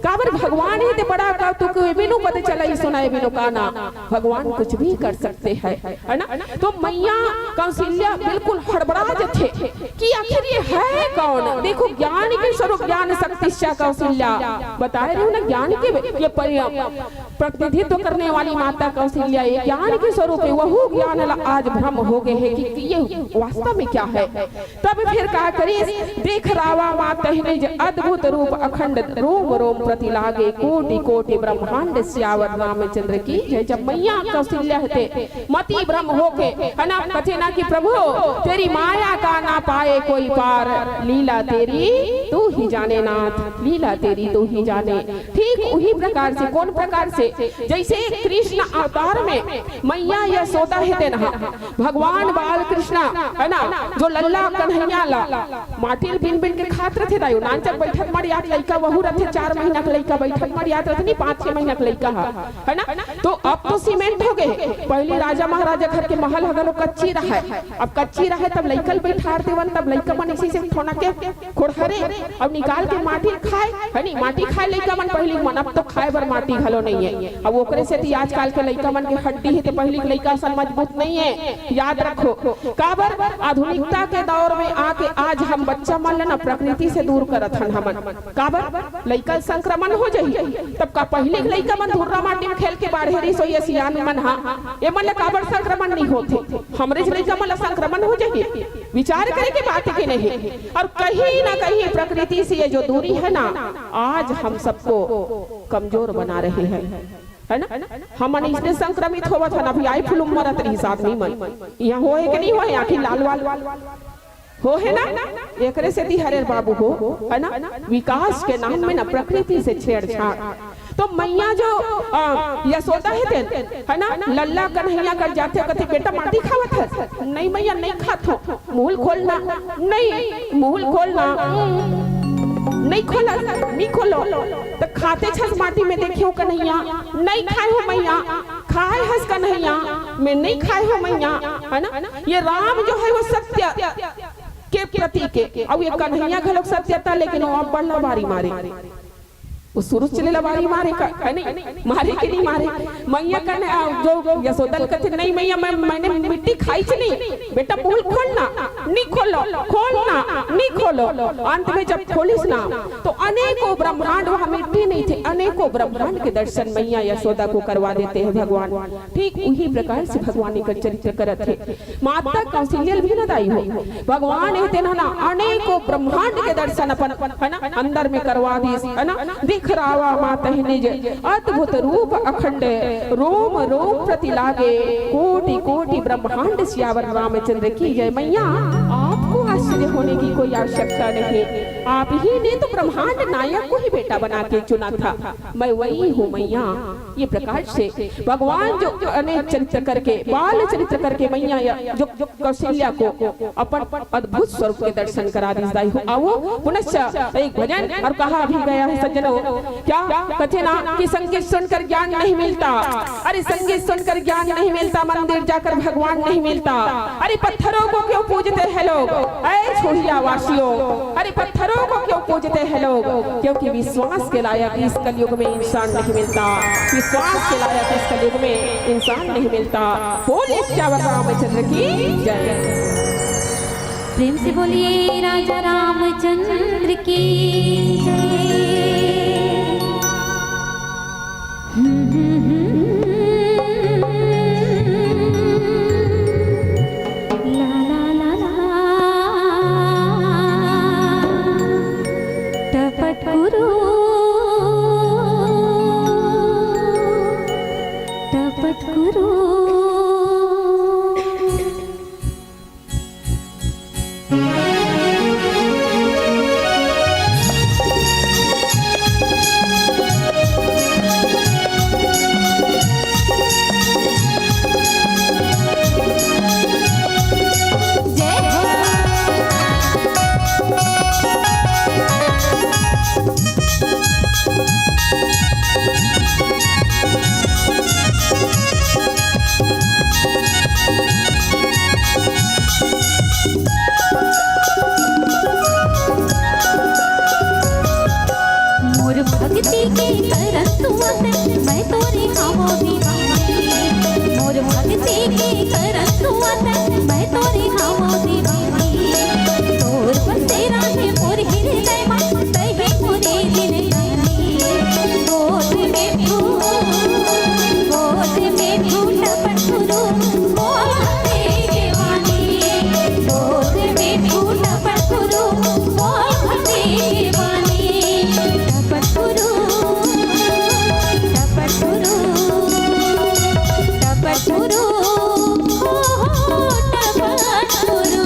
काबर भगवान हे ते बड़ा कौतुक, बिनु पद चलय सुनय बिनु काना। भगवान कुछ भी कर सकथे, है ना? तो मैया कौशल्या बिल्कुल हड़बड़ा जथे कि आखिर ये हे कौन? देखो, ज्ञान के स्वरूप, ज्ञान शक्तिश्च कौशल्या, बताय रहेंव ना, ज्ञान के ये परि-, प्रतिनिधित्व करने वाली माता कौशल्या ये ज्ञान के स्वरूप हे। वहू ज्ञान ला आज भ्रम हो गे हे कि, कि ये वास्तव में क्या हे। तब फिर का करिस, देख रावा माँ तहि निज अद्भुत रूप, अखंड रोम रोम प्रति लागे, कोटि कोटि ब्रह्मांड सियावर रामचंद्र की जय। जब मैया कौशल्या हे ते मति भ्रम होके, है ना, कथे ना कि प्रभु, तेरी माया का ना पाए कोई पार, लीला तेरी तू ही जाने नाथ, लीला तेरी तू ही जाने। ठीक उही प्रकार से, कोन प्रकार से? जैसे कृष्ण अवतार में मैया यशोदा हे तेन हा, भगवान बाल कृष्ण, है ना, जो लल्ला कन्हैया ला माटी ल बिन बिन के खात रथे दाई हो। नानचक बइठत मड़ियात लइका वहू रथे, चार महीना के लइका बइठत मड़ियात रथे, नहीं, पाँच छह महीना के लइका ह, है ना? तो अब तो सीमेंट हो गए, पहली राजा महाराजा घर के महल ह घलो कच्ची रहय। अब कच्ची रहय तब लइका ल बइठार देवन, तब लइका मन इसी से ठोना के खोड़हरे अउ निकाल के माटी खाए, है नी? माटी खाए लइका मन पहिली मन, अब तो खाए बर माटी घलो नहीं है। अब ओकरे सेती आजकल के लइका मन के हड्डी हे ते पहिली के लइका असन मजबूत नहीं है। याद रखो, काबर आधुनिकता के दौर में आके आज हम बच्चा मन ल ना प्रकृति से दूर करत हन हमन। काबर लइका ल संक्रमण हो जाही, तब का पहिली के लइका मन धुर्रा माटी में खेल के बाढ़े रहिस होही सियान मन हा, एमन ल काबर संक्रमण नहीं होथे? हमरे ज लइका मन ल संक्रमण हो जाही। विचार करे के बात के नहीं। और कहीं ना कहीं प्रकृति से ये जो दूरी है ना, आज हम सबको कमजोर बना रही है, है ना? हमन इसने संक्रमित होवत हन। अभी आई फ्लू मरत रहिस आदमी मन, यहाँ होए के नहीं होए, आँखी लाल वाल हो, है ना? एकरे सेती हरे बाबू हो, है ना? विकास के नाम में ना प्रकृति से छेड़छाड़। तो मैया जो, अ, यशोदा हे तेन, है ना? लल्ला कन्हैया कर जाथे, कथे, "बेटा, माटी खावत हस?" "नहीं मैया, नहीं खात हो।" "मुँह ल खोलना।" "नहीं, मुँह ल खोलना।" "नहीं खोला, नहीं खोलो।" तो खाते छस माटी में देखे हो कन्हैया, "नहीं खाए हो मैया।" "खाए हस कन्हैया?" "मैं नहीं खाए हो मैया।" है ना? ये राम जो है वो सत्य के प्रतीक हे, अउ ये कन्हैया घलोक सत्यता, लेकिन वो अब बड़ लबारी मारे। वो शुरू से चले लबारी मारे का, है नहीं? मारे कि नहीं मारे? मैया कन, आ, जो यशोदा ल कथे, "नहीं मैया, मैं, मैंने मिट्टी खाई च नहीं।" "बेटा, मुँह ल खोलना।" "नहीं खोलो।" "खोलना।" "नहीं खोलो।" अंत में जब खोलिस ना, तो अनेकों ब्रह्मांड, वहाँ मिट्टी नहीं थे, अनेकों ब्रह्मांड के दर्शन मैया यशोदा को करवा देते हैं भगवान। ठीक उही प्रकार से भगवान एकर चरित्र करत हे। माता कौशल्या ल भी न दाई हो, भगवान हे तेन ह ना अनेकों ब्रह्मांड के दर्शन अपन, है ना, अंदर में करवा दीस, है ना। "दिख रावा मातहि निज अद्भुत रूप अखंड, रोम रोम प्रति लागे कोटि कोटि ब्रह्मांड सियावर रामचंद्र की जय।" मैया, आपको आश्चर्य होने की कोई आवश्यकता नहीं, आप ही ने तो ब्रह्मांड नायक को ही बेटा बना के चुना था। मैं वही हूँ मैया। ये प्रकार से भगवान जो अनेक चरित्र करके, बाल चरित्र करके मैया या जो, जो कौशल्या को अपन अद्भुत स्वरूप के दर्शन करा दीस दाई हो। आओ पुनश्च एक भजन और कहा भी गया है सज्जनों, क्या कहते ना कि संगीत सुनकर ज्ञान नहीं मिलता। अरे संगीत सुनकर ज्ञान नहीं मिलता, मंदिर जाकर भगवान नहीं मिलता। अरे पत्थरों को क्यों पूजते हैं लोग, ऐ छोड़िया वासियों, अरे पत्थरों को क्यों पूजते हैं लोग, क्योंकि विश्वास के लायक इस कलयुग में इंसान नहीं मिलता। विश्वास के लायक इस कलयुग में इंसान नहीं मिलता। बोलिए सियावर रामचंद्र की जय। प्रेम से बोलिए राजा रामचंद्र की जय। ला ला ला ला। टपटकुरु, टपटकुरु। मोर भक्ति के करन तू आते, मैं तोरे खावो दीवानी। मोर भक्ति के करन तू आते, मैं तोरे खावो दीवानी। तोर बसेरा हे मोर हृदय मा, तही मोरे जिनगानी। गोद में तू, गोद में तू टपटकुरु, मोर भक्ति के वाणी। गोद में तू टपटकुरु, मोर भक्ति के वाणी। टपटकुरु, टपटकुरु, टपटकुरु, ओ हो, टपटकुरु।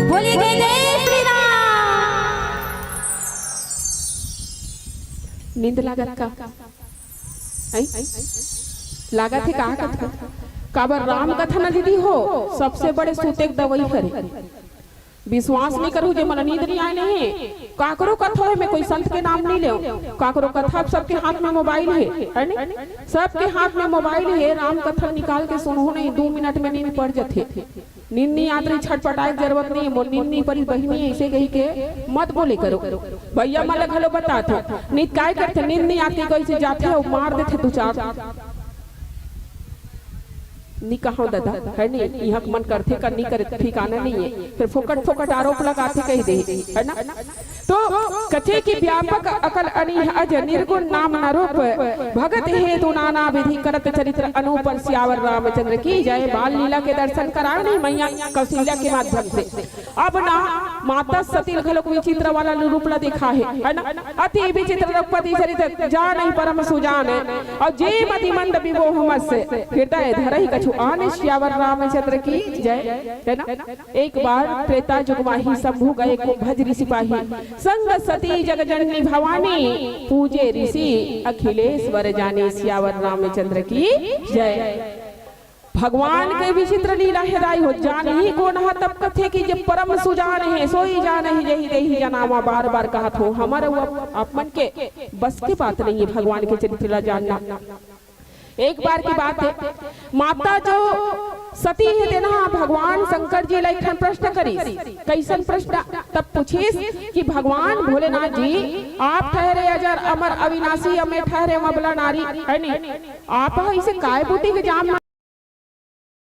बोलिए जय जय श्री राम। नींद लागत का? हैं? लागत हे का कथा? काबर राम कथा न दीदी हो, सबसे बड़े सूते के दवाई हरे। विश्वास नहीं करू जे मोला नींद नहीं आए नहीं। काकरो कथा होय, मैं कोई संत के नाम नहीं लेव। काकरो कथा, अब सबके हाथ में मोबाइल हे, है नहीं? सबके हाथ में मोबाइल हे, राम कथा निकाल के सुनहू नहीं, दू मिनट में नींद पड़ जथे। नींद नहीं आत रही, छटपटाए के जरूरत नहीं, मोर नींद नहीं परी बहिनी, ऐसे कही के मत बोले करो। भैया मन ल घलो बतात हो, नहीं काय करथे, नींद नहीं आत के कइसे जाथे अउ मार देथे दू चार। नी कहव ददा, है नी? इहाँ के मन करथे का नी करे, ठिकाना नहीं है। फिर फोकट फोकट आरोप लगाथे कह दे, है ना? तो कथे कि व्यापक अकल अनीह अज, निर्गुण नाम न रूप। भगत हेतु नाना विधि, करत चरित्र अनूप। सियावर रामचंद्र की जय। बाल लीला के दर्शन करायो नहीं मैया कौशल्या के माध्यम से। अब ना माता सती ल घलोक विचित्र वाला रूप ला देखा है, है ना? अति विचित्र रघुपति चरित, जानहि परम सुजान। अउ जे मति मंद विमोह मस, हृदय धरहि कछु आन। सियावर रामचंद्र की जय, है ना? एक बार त्रेता जुग माही, शंभु गए कुंभज ऋषि पाही। संग सती जग जननी भवानी, पूजे ऋषि अखिलेश्वर जानी। सियावर रामचंद्र की जय। भगवान के विचित्र लीला हे दाई हो, जानही कोन ह तब कथे कि जे परम सुजान हे, सोई जानही जेहि देहि जनामा। बार बार कहत हो, हमर अउ आप, आप मन के बस के बात नहीं है भगवान के चरित्र ला जानना। एक बार की बात है, माता जो सती हे तेन ह भगवान शंकर जी ला एक ठन प्रश्न करिस। कैसन प्रश्न? तब पूछिस कि भगवान भोलेनाथ जी, आप ठहरे अजर अमर अविनाशी, अउ मैं ठहरे अबला नारी, है नी? आप ह इसे काय बूटी के जाम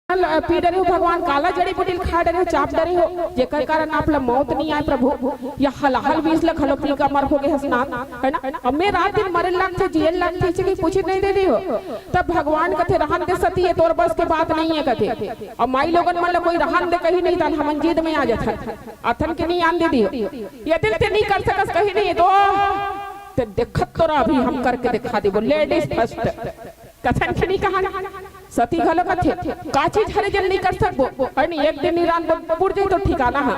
ल पी डरे हो भगवान, काला जड़ी बूटी ल खा डरे हो, चाप डरे हो, जेकर कारण आप ला मौत नहीं आए प्रभु, या हलाहल विष ल घलो पी का मर हो गे हसनाथ, है ना? अब मैं रात दिन मरे लगथे, जिये लगथे, इसे कोई पूछे नहीं दे रही हो। तब भगवान कथे, "रहन दे सती, ये तोर बस के बात नहीं है," कथे। अब माई लोगन मन ल कोई रहन दे कही नहीं, तन हमन जिद में आ जाथन, अथन के नहीं आन दे दियो, ये दिल ते नहीं कर सकस कही नहीं, तो ते देखत तोरा अभी हम करके दिखा देबो, ladies first। कथन के नहीं कहन, सती घलो कथे, का चीज हरे जन नहीं कर सकबो? अरे नहीं, एक दिन निरान ब-, बुड़ जाई तो ठिकाना हा,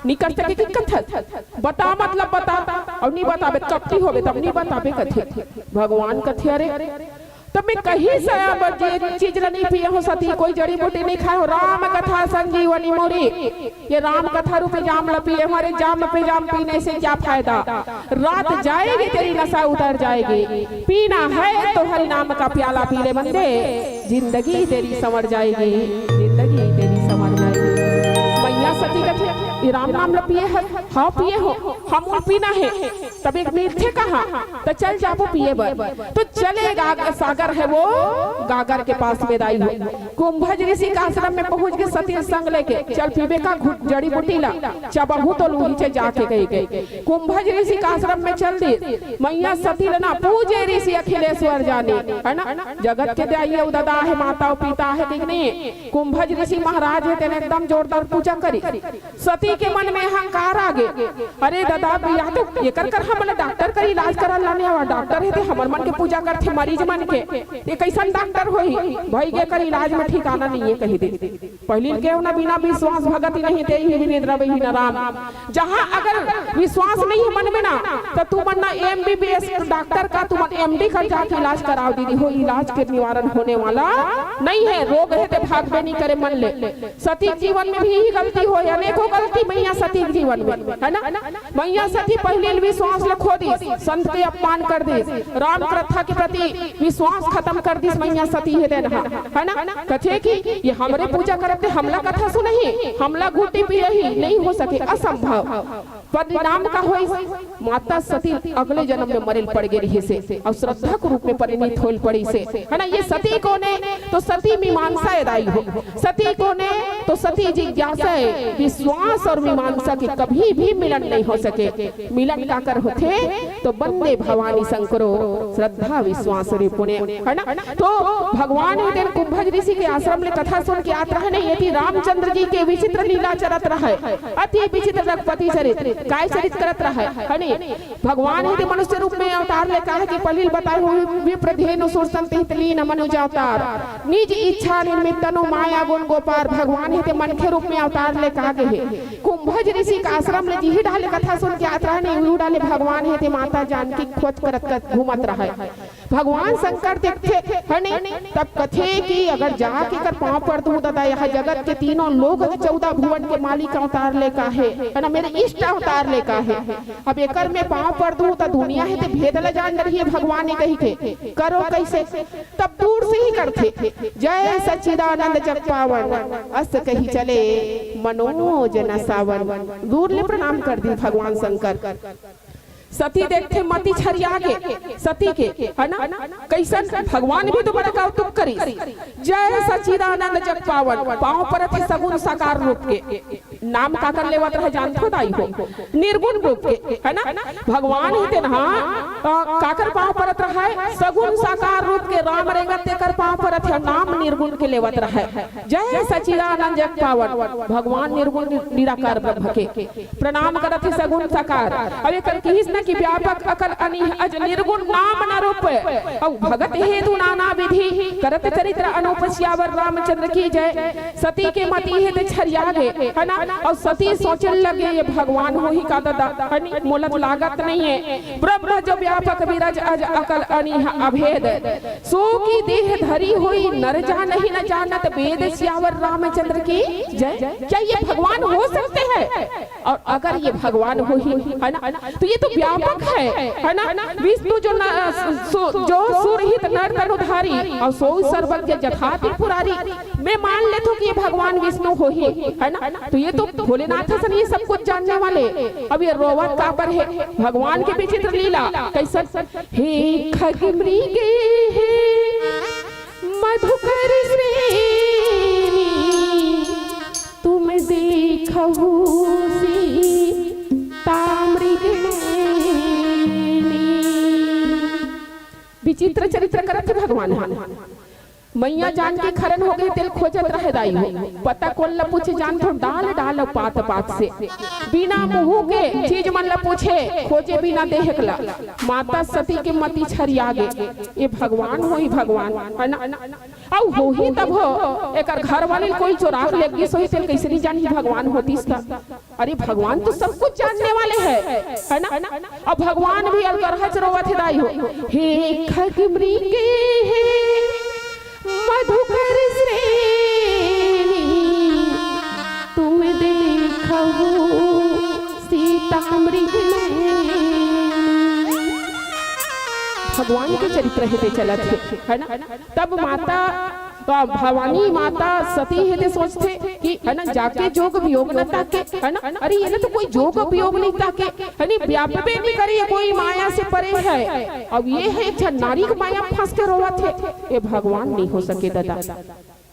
नहीं कर सके कि कथन। बता मतलब बता, अउ नहीं बताबे, कपटी होबे तब नहीं बताबे कथे। भगवान कथे, अरे, तो मैं कही सया ब-, जे चीज ला नहीं पिए हो सती, कोई जड़ी बूटी नहीं खाए हो, राम कथा संजीवनी मोरी। ये राम कथा रूपी जाम ला पिए, हमारे जाम पे जाम पीने से क्या फायदा? रात जाएगी तेरी नशा उतर जाएगी। पीना है तो हरि नाम का प्याला पी ले बंदे, जिंदगी तेरी संवर जाएगी, जिंदगी तेरी संवर जाएगी। मैया सती कथे, ये राम नाम ला पिए है? हाँ पिए हो, हम पीना है। तब एक मिलथे कहाँ, तो चल जाबो पिए बर। तो चले गाग-, सागर है वो, गागर के पास में दाई हो। कुंभज ऋषि का आश्रम में पहुंच के सती संग लेके, "चल पीबे का घुट जड़ी बूटी ला, चबहू तो लूही चे जाके," कही गई। कुंभज ऋषि का आश्रम में चल दी। मैया सती ल ना पूजे ऋषि अखिलेश्वर जानी, है ना? जगत के दाई अउ ददा है, माता अउ पिता है, ठीक नहीं? कुंभज ऋषि महाराज है, तेने एकदम जोरदार पूजा करी। सती के मन में अहंकार आ गे। अरे ददा, या तो एकर कर हमन डॉक्टर कर इलाज करा लाने हवा, डॉक्टर हे ते हमर मन के पूजा करथे, मरीज मन के। ये कैसन डॉक्टर होही? भाई के कर इलाज में ठिकाना नहीं है, कही दे। पहिली के ना बिना विश्वास भगति नहीं, तेहि बिन द्रवही न राम। जहाँ अगर विश्वास नहीं है मन में ना, तो तुमन ना एमबीबीएस डॉक्टर का, तुमन एमडी कर जाके इलाज कराओ दीदी हो, इलाज के निवारण होने वाला नहीं है। रोग है ते भागबे नहीं करे मन ले। सती जीवन में भी यही गलती होय, अनेकों गलती मैया सती के जीवन में, है ना? मैया सती पहिली विश्वास ल खो दिस, संत के अपमान कर दिस, राम कथा के प्रति विश्वास खतम कर दिस मैया सती हे तेन ह, है ना? कथे कि ये हमरे पूजा करत हे, हमला कथा सुनही, हमला घुटी पियही, नहीं हो सके, असंभव। परिणाम का होइस? माता सती अगले जन्म में मरे ल पड़ गे रिहिस हे अउ श्रद्धा के रूप में परिणित होए ल पड़िस हे, है ना? ये सती कोन ए? तो सती मीमांसा ए दाई हो। सती कोन ए? तो सती जिज्ञासा ए। विश्वास अउ मीमांसा के कभी भी मिलन नहीं हो सके। मिलन काकर होथे? तो वंदे भवानी शंकरो श्रद्धा विश्वास रूपिणे, है ना? तो भगवान हे तेन कुंभज ऋषि के आश्रम ले कथा सुन के आत रहय न, एती रामचंद्र जी के विचित्र लीला चलत रहय, अति विचित्र रघुपति चरित, काय चरित करत रहय, है नी? भगवान हे ते मनुष्य रूप में अवतार ले, काहे कि पहिली बताए हुए विप्र धेनु सुर संत हित लीन मनुज अवतार, निज इच्छा निर्मित तनु माया गुण गोपार। भगवान हे ते मनखे रूप में अवतार ले कहा गे हे। कुंभज ऋषि के आश्रम ले जिही डाले कथा सुन के आत रहय न, उही डाले भगवान हे ते माता जानकी खोज करत करत घूमत रहय। भगवान शंकर देखथे, है नी? तब कथे कि अगर जाके एकर पाँव पड़ दूं दादा, यहाँ जगत के तीनों लोक के चौदह भुवन के मालिक अवतार ले का हे, है ना, मेरे इष्ट अवतार ले का हे। अब एकर में पाँव पड़ दूं त दुनिया हे ते भेद ल जान डरही भगवान हे कही के। करो कैसे? तब दूर से ही करथे, जय सच्चिदानंद जग पावन, अस कही चले मनोज न सावन। दूर ले प्रणाम कर दी भगवान शंकर। सती देखथे मति छरिया गे सती के, है ना? कैसन भगवान भी तो बड़ा कौतुक करिस। जय सच्चिदानंद जग पावन, पाँव परत हे सगुण साकार रूप के। नाम काकर लेवत रहे जानथो दाई हो? निर्गुण रूप के, है ना? भगवान हे तेन ह, अ, काकर पाँव परत रहय? सगुण साकार रूप के राम रेंगत तेकर पाँव परत हे, नाम निर्गुण के लेवत रहय। जय सच्चिदानंद जग पावन, भगवान निर्गुण निराकार ब्रह्म के प्रणाम करत हे सगुण साकार। अब एकर किहिस न कि व्यापक अकल अनीह अज निर्गुण नाम न रूप, अउ भगत हेतु नाना विधि करत चरित्र अनूप सियावर रामचंद्र की जय। सती के मति हे ते छरिया गे, है ना? अउ सती सोचे लगे, ये भगवान होही का दादा, है नी? मोला तो लागत नहीं है। ब्रह्म जो व्यापक विरज अज अकल अनीह अभेद, सो की देह धरी हुई नर जानहि न जानत वेद सियावर रामचंद्र की जय। क्या ये भगवान हो सकते हैं? और अगर ये भगवान होही, है ना, तो ये तो व्यापक है, है ना? विष्णु जो न, सु, जो सुरहित नर तनुधारी और सो सर्वज्ञ जथा त्रिपुरारी। मैं मान लेथों कि ये भगवान विष्णु होही, है ना? तो ये तो भोलेनाथ असन ये सब कुछ जानने वाले। अब ये रोवत काबर हे? भगवान के विचित्र लीला कैसन? हे खग मृग हे मधुकर श्रेणी, तुम देखहु सीता मृग नैनी। विचित्र चरित्र करत हे भगवान ह। मैया जानकी खरन हो गे, तेला खोजत रहे दाई हो। पता कोन ला पूछे जानथो? डाल डाल अउ पात पात से। बिना मुहूं के चीज मन ला पूछे, खोजे बिना देहक ला। माता सती के मति छरिया गे। ये भगवान होही भगवान, है ना? अउ होही तब हो, एकर घर वाले कोई चोरा के लेग गिस होही, तेला कइसे नहीं जानही भगवान होतिस त? अरे भगवान तो सब कुछ जानने वाले हैं, है ना? अब भगवान भी अलगरहच रोवत हे दाई हो। हे खग मृग हे मधुकर श्रेणी, तुम देखहु सीता मृग नैनी। भगवान के चरित्र हे ते चलत हे, है ना? तब माता, अ, भवानी माता सती हे ते सोचथे कि, है ना, जाके जोग वियोग न ताके, है ना? अरे, ये ना तो कोई जोग वियोग नहीं ताके, है नी? व्यापे नहीं करे, ये कोई माया से परे है। अब ये हे एक झन नारी के माया में फंस के रोवत हे, ये भगवान नहीं हो सके दादा।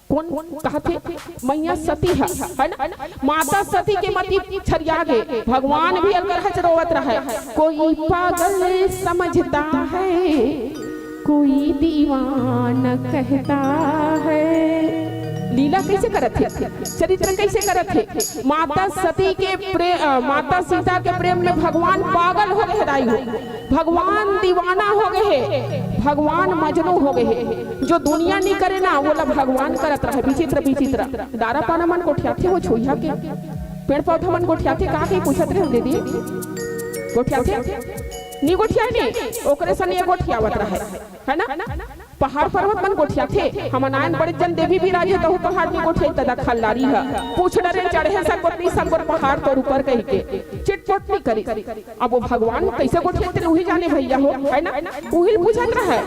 कोन कहथे? मैया सती ह, है ना? माता सती के मति छरिया गे, भगवान भी अलगरहच रोवत रहय। कोई पागल समझता है, कोई दीवाना कहता है। लीला कइसे करत हे, चरित्र कइसे करत हे? माता सती के प्रे-, अ, माता सीता के प्रेम में भगवान पागल हो गे हे दाई हो। भगवान दीवाना हो गे हे, भगवान मजनू हो गे हे। जो दुनिया नहीं करे ना, वोला भगवान करत रहे। विचित्र विचित्र डारा पाना मन गोठियाथे, वो छोइहा के पेड़ पौधा मन गोठियाथे, का कहीं पूछत रहे दीदी, गोठियाथे? नहीं गोठियाय नहीं, ओकरे सने गोठियावत रहे, है ना? पहाड़ पर्वत मन गोठियाथे, हमन आयन बड़े जन देवी बिराजे तहु पहाड़ में गोठियाई। तदा खल्लारी ह पूछ डरे, चढ़े संगोत नी संगोत पहाड़ तोर ऊपर कहिके चिटपुट नी करिस। अब वो भगवान कइसे गोठियाथे उही जाने भइया हो, है ना? उही ल पूछत रहय।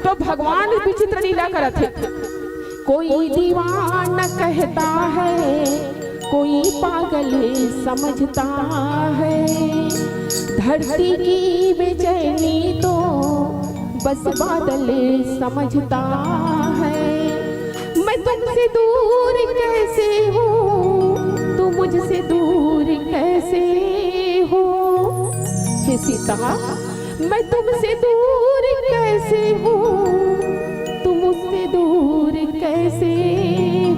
तो भगवान विचित्र लीला करत हे। कोई दीवाना कहता है, कोई पागल समझता है। धरती की बेचैनी तो बस बादल समझता है। मैं तुमसे दूर कैसे हूँ, तुम मुझसे दूर कैसे हो? हे सीता, मैं तुमसे दूर कैसे हूँ, तुम मुझसे दूर कैसे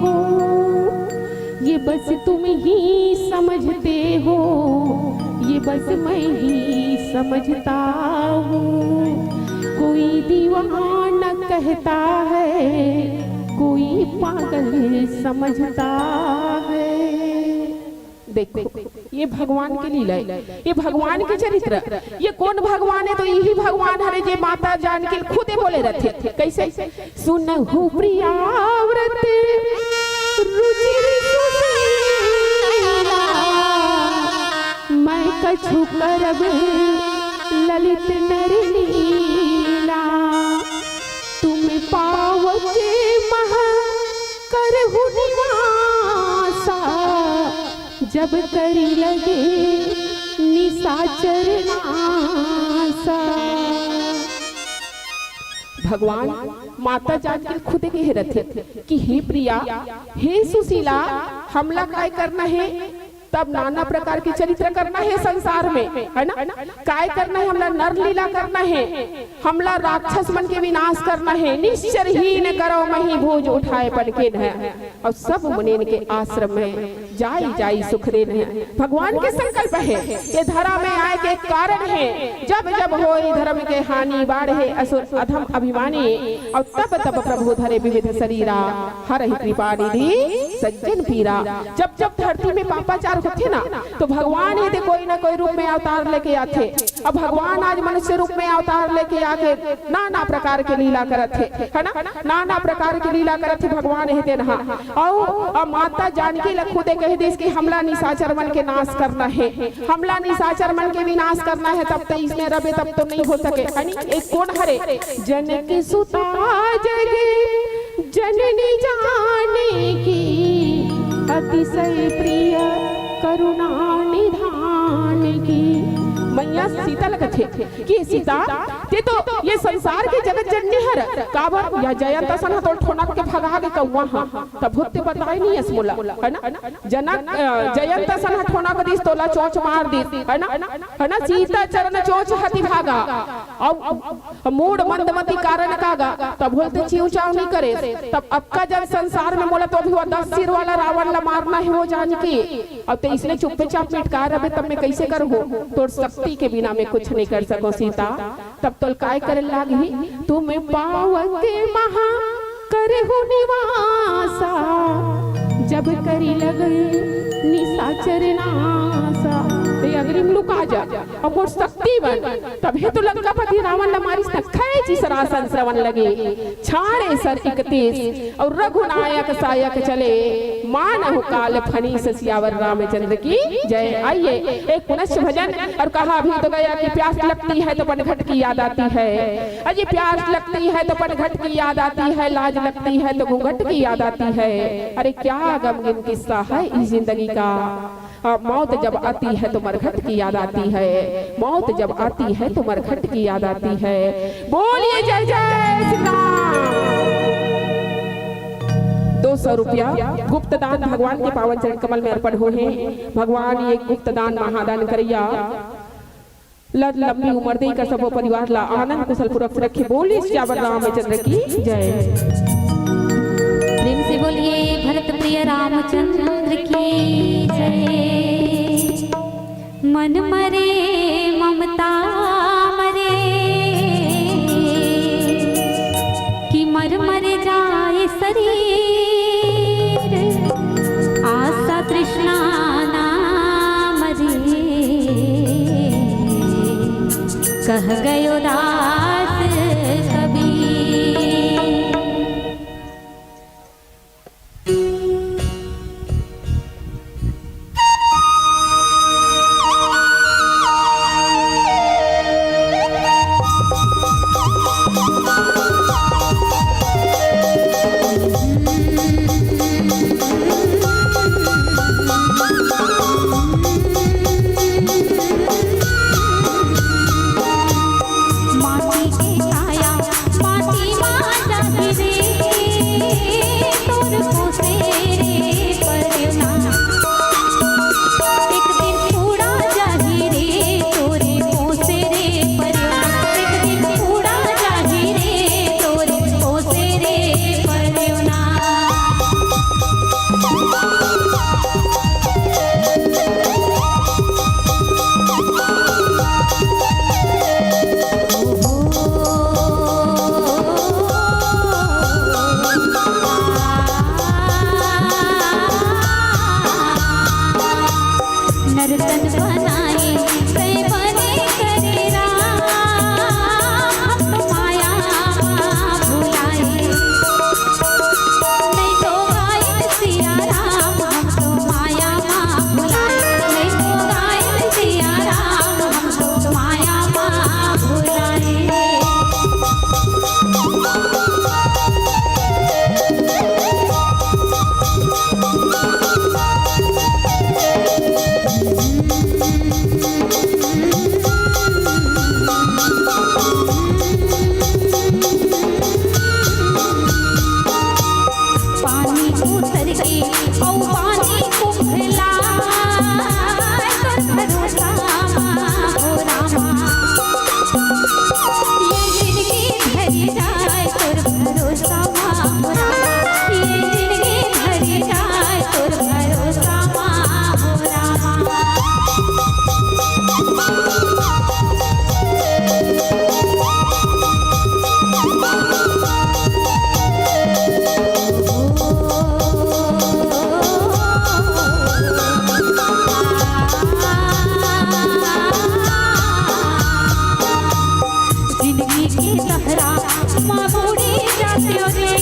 हो? ये बस तुम ही समझते हो, ये बस मैं ही समझता हूँ। कोई दीवाना कहता है, कोई पागल समझता है। देखो, ये भगवान के लीला है, ये भगवान के चरित्र। ये कोन भगवान हे? तो इही भगवान हरे, जे माता जानकी ल खुदे बोले रथे। कइसे? सुनहु प्रियाव्रत रुचिर सुशीला, मैं कछु करब ललित नर लीला। तुम पावक महा करहु निवासा, जब करि लगे निशाचर नासा। भगवान माता जानकी ल खुदे कहे रथे कि हे प्रिया, हे सुशीला, हमला काय करना हे? तब नाना प्रकार के चरित्र करना हे संसार में, है ना? काय करना हे? हमला नर लीला करना हे, हमला राक्षस मन के विनाश करना हे। निश्चर हीन करौ मही भुज उठाय पनकेन्ह, अउ सब मुनिन के आश्रम में जाई जाई सुख देन्ह। भगवान के संकल्प हे, ये धरा में आय के कारण हे, जब जब होई धर्म के हानि, बाढ़े असुर अधम अभिमानी, अउ तब तब प्रभु धरे विविध शरीरा, हरहि कृपा निधि सज्जन पीरा। जब जब धरती में पापाचार होथे ना, तो भगवान एदे कोई ना कोई रूप में अवतार लेके आथे। अब भगवान आज मनुष्य रूप में अवतार लेके आके नाना प्रकार के लीला करत हे, है ना? नाना प्रकार के लीला करत हे भगवान एदे नहा। अउ, अउ माता जानकी ल खुदे कह दिस कि हमला निशाचर मन के नाश करना हे, हमला निशाचर मन के विनाश करना हे। तब तो इसने रबे, तब तो नहीं हो सके, है नी? एक कोन हरे? जनक सुता जग जननी जाने की, अतिशय प्रिय करुणा निधान की। मैया सीता ल कथे कि सीता, ते तो ये संसार के जगत जननी हर, काबर या जयंत असन ह तोर ठोनक के भगा के कौवा ह, तभो ते बताय नइ अस मोला, है ना? जनक, अ, जयंत असन ह ठोनक दिस, तोला चोंच मार दिस, है ना? है ना? सीता चरण चोंच हति भागा, अउ मूढ़ मंदमती कारण कागा, तभो ते चिंव चांव नइ करेस। तब अतका जन संसार में मोला तो अभी वो दस सिर वाला रावण ला मारना हे वो जानकी, अउ ते इसने चुप्पे चाप मिटका रबे, तब मैं कइसे करहूँ? तोर शक्ति के बिना मैं कुछ नइ कर सकौं सीता। तब तोल काय करे लागही? तुम पावक महा करहु निवासा, जब करि लगे निशाचर नासा। ते अग्नि में लुका जा, अउ मोर शक्ति बन, तभे तो लंकापति रावण ला मारिस न। खैची सरासन श्रवण लगे, छाड़े सर इकतीस, अउ रघुनायक सायक चले, मानहु काल फनीस। सियावर रामचंद्र की जय। आइए, एक पुनश्च भजन। और कहा भी तो गया कि प्यास लगती है तो पनघट की याद आती है, अरे प्यास लगती है तो पनघट की याद आती है, लाज लगती है तो घूंघट की याद आती है। अरे क्या गमगीन किस्सा है इस जिंदगी का। हाँ, मौत जब आती है तो मरघट की याद आती है, मौत जब आती है तो मरघट की याद आती है। बोलिए जय जय श्री राम। दो सौ रुपया गुप्त दान भगवान के पावन चरण कमल में अर्पण होहे। भगवान ये गुप्त दान महादान करइया ल लंबी उमर दे, का सबो परिवार ला आनंद कुशल पूर्वक से रखे। बोलिए सियावर रामचंद्र की जय। प्रेम से बोलिए भरत प्रिय रामचंद्र की जय। मन मरे ममता मरे, कि मर मर जाए शरीर, आशा तृष्णा ना मरे, कह गयो दास कबीर। बनाए, तैं बने करे राम, हम तो माया मा भुलाए। नहीं तो गायन सिया राम, हम तो माया मा भुलाए। नहीं तो गायन सिया राम, हम तो माया मा भुलाए। पानी उतर के अउ पानी उफला, तोर भरोसा मा हो रामा। ये जिंदगी भरी जाए तोर भरोसा मा हो रामा। ये जिंदगी भरी जाए तोर भरोसा मा हो रामा। जिंदगी के सहरा मा बूड़ी जातियो रे,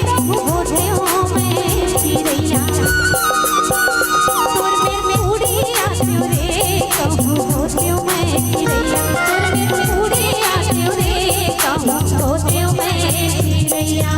कहूँ होतियो मैं चिरैया। तोर में उड़ी आतियो रे, कहूँ होतियो मैं चिरैया। तोर में उड़ी आतियो रे, कहूँ होतियो मैं चिरैया।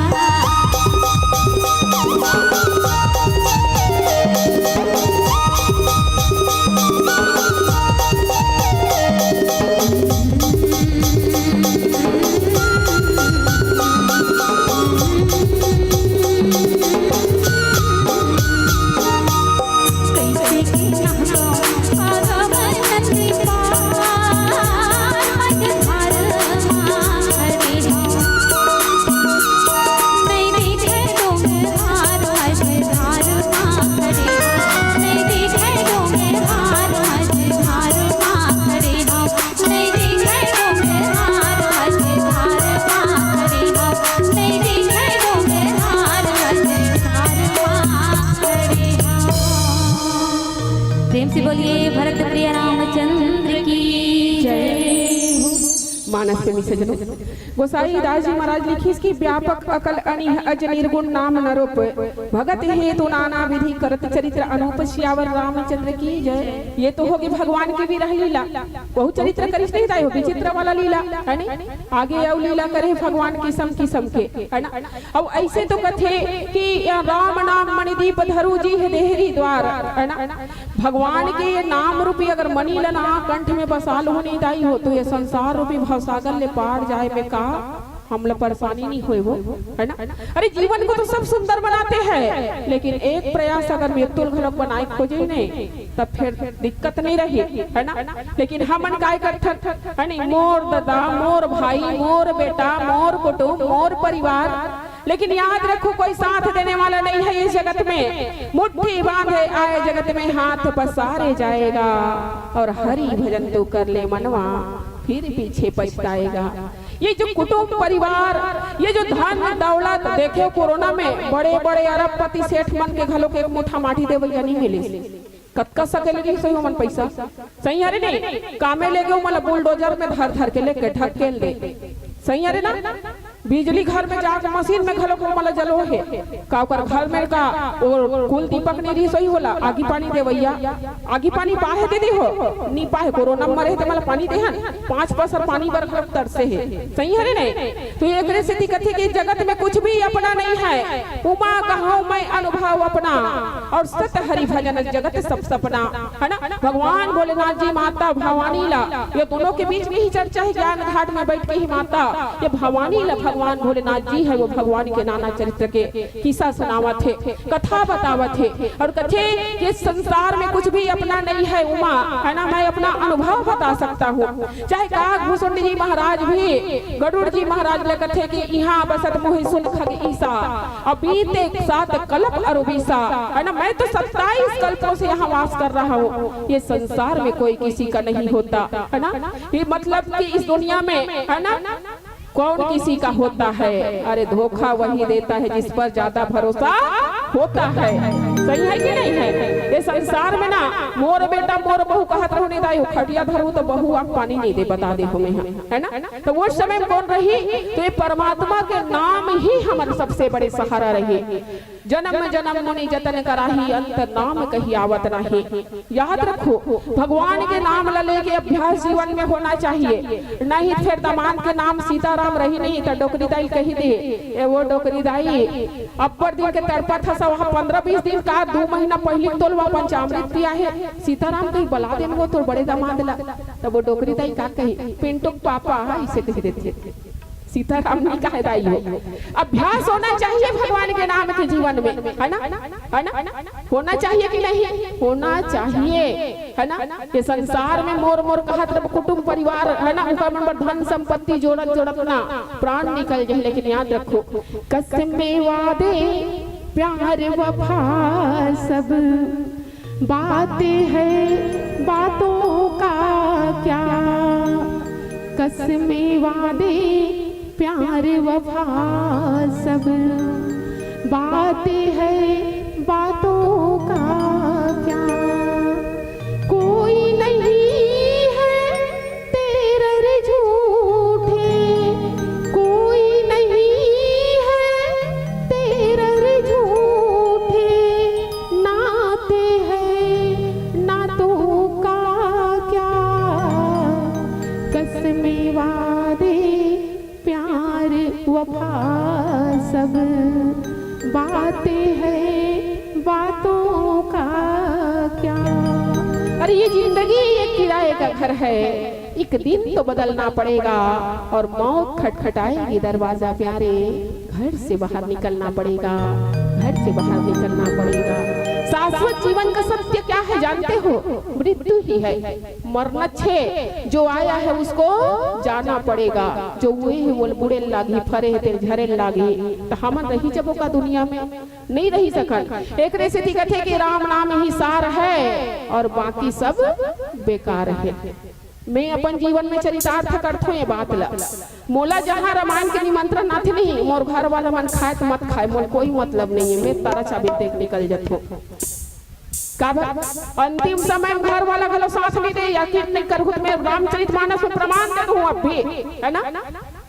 प्रेम से बोलिए भरत प्रिय रामचंद्र की जय। मानस प्रेमी सज्जनों, गोसाई दास जी महाराज लिखिस कि व्यापक अकल अनिह अज निर्गुण नाम नरोप, भगत हेतु नाना विधि करत चरित्र अनूप। सियावर रामचंद्र की जय। ये तो होगे भगवान के विरह लीला, बहुत चरित्र करिस नहीं दाई हो, विचित्र वाला लीला, है नी? आगे अउ लीला करे भगवान किसम किसम के, है ना? अउ ऐसे तो कथे कि राम नाम मणिदीप धरु जी है देहरी द्वार, है ना? भगवान के ये नाम रूपी अगर मणि ल ना कंठ में बसा लुहू नहीं दाई हो, तो ये संसार रूपी भवसागर ले पार जाए में का हमला परेशानी नहीं होए वो, है ना? अरे, जीवन को तो सब सुंदर बनाते हैं, लेकिन एक प्रयास अगर मृत्युल घलोक बनाए खोजे नहीं, तब फिर दिक्कत नहीं रही, है ना? लेकिन हमन काय करथन, है नी? मोर ददा, मोर भाई, मोर बेटा, मोर कुटुंब, मोर परिवार, लेकिन याद रखो, कोई साथ देने वाला नहीं है इस जगत में। मुट्ठी बांधे आए जगत में, हाथ पसारे जाएगा। और हरि भजन तू कर ले मनवा, फिर पीछे पछताएगा। ये जो कुटुंब परिवार, ये जो धन दौलत, देखे कोरोना में बड़े बड़े अरबपति सेठ मन के घलोक एक मुठा माटी देवइया नहीं मिलिस। कतका सकेल गिस होही ओमन पइसा? सही हरे नहीं? कामे लेगे ओमन ला बुलडोजर में धर धर के लेके ढकेल दे। सही हरे ना? बिजली घर में जाके मशीन में घलोक ओमन ला जलो हे। का ओकर घर में का ओ कुल दीपक नहीं रहिस होही ओला? आगी पानी देवइया, आगी पानी पाहे दीदी हो? नी पाहे, कोरोना में मरे हे ते मला पानी देहन, पाँच पैसा पानी बर घलोक तरसे हे। सही हरे नहीं? तो एकरे सेती कथे कि जगत में कुछ भी अपना नहीं है, उमा कहूँ मैं अनुभव अपना, और सत हरि भजन जगत सब सपना, है ना? भगवान भोलेनाथ जी माता भवानी ला, ये दोनों के बीच में ही चर्चा है, ज्ञान घाट में बैठ के ही माता, ये भवानी ला भगवान भोलेनाथ जी है, वो भगवान के नाना चरित्र के किस्सा सुनावत हे, कथा बतावत हे और कथे, ये संसार में कुछ भी अपना नहीं है उमा, है ना, मैं अपना अनुभव बता सकता हूँ। चाहे काग भूषुंड जी महाराज भी गरुड़ जी महाराज ले कथे कि इहाँ बसत मोहि सुन खग ईसा, अउ बीते सात कल्प अरु बीसा, है ना, मैं तो सत्ताईस कल्पों से यहाँ वास कर रहा हूँ, ये संसार में कोई किसी का नहीं होता, है ना। ये मतलब कि इस दुनिया में, है ना, कौन किसी का होता है? अरे, धोखा वही देता है जिस पर ज्यादा भरोसा होता है। सही है कि नहीं है? ये संसार में ना, मोर बेटा मोर बहू कहत रहू नहीं दाई, खटिया धरू तो बहू आग पानी नहीं दे, बता दे हमें, है ना? तो वो समय में कौन रही? तो ये परमात्मा के नाम ही हमारे सबसे बड़े सहारा रही। जन्म जन्म मुनि जतन कराही, अंत नाम कही आवत नाही। याद रखो, भगवान के नाम ला लेके अभ्यास जीवन में होना चाहिए, नहीं फिर दमांद के नाम सीताराम रही नहीं तो डोकरी दाई कही दे, ए वो डोकरी दाई, अब्बड़ दिन के तड़पत हस, वहाँ पन्द्रह बीस दिन का, दू महीना पहिली तोलवा पंचामृत पिया है, सीताराम कहीं बला देन वो तोर बड़े दमांद ला। तब वो डोकरी दाई का कही, पिंटू के पापा, हाँ, इसे कही देती है। सीताराम नहीं कहे दाई हो। अभ्यास होना चाहिए भगवान के नाम के जीवन में, है ना? है ना? होना चाहिए कि नहीं? होना चाहिए, है ना? ये संसार में मोर मोर कहत रब, कुटुंब परिवार, है ना, ओकर मन बर धन संपत्ति जोड़त जोड़त ना प्राण निकल जाए। लेकिन याद रखो, कसमे वादे प्यार वफा सब बातें हैं बातों का क्या, कसमे वादे प्यार वफा सब बातें हैं बातों का क्या, कोई नहीं है तेरे रे झूठे, कोई नहीं है तेरे रे झूठे, नाते हैं नातों का क्या, कसमे वादे प्यार वफा सब बातें हैं बातों का क्या। अरे ये जिंदगी एक किराए का घर है, एक दिन तो बदलना पड़ेगा और मौत खटखटाएगी दरवाजा प्यारे, घर से बाहर निकलना पड़ेगा, घर से बाहर निकलना पड़ेगा। शाश्वत जीवन का सत्य क्या है जानते हो? मृत्यु ही है। मरना छे, जो आया है उसको जाना पड़ेगा। जो उए हे वो बुड़े लागी, फरे हे तेल झरे लागी, तो हमन रही जब ओका दुनिया में नहीं रही सकन। एकरे सेती कथे कि राम नाम ही सार है और बाकी सब बेकार है। मैं अपन जीवन में चरितार्थ करथों ये बात ला। मोला जहाँ रामायण के निमंत्रण आथे नहीं, मोर घर वाला मन खाए तो मत खाए, मोर कोई मतलब नहीं है, मैं तारा चाबी देख निकल जथों। काबर? अंतिम समय में घर वाला घलो साथ नहीं दे, यकीन नहीं करहू त मैं रामचरित मानस में प्रमाण दे दूं अब भी, है ना?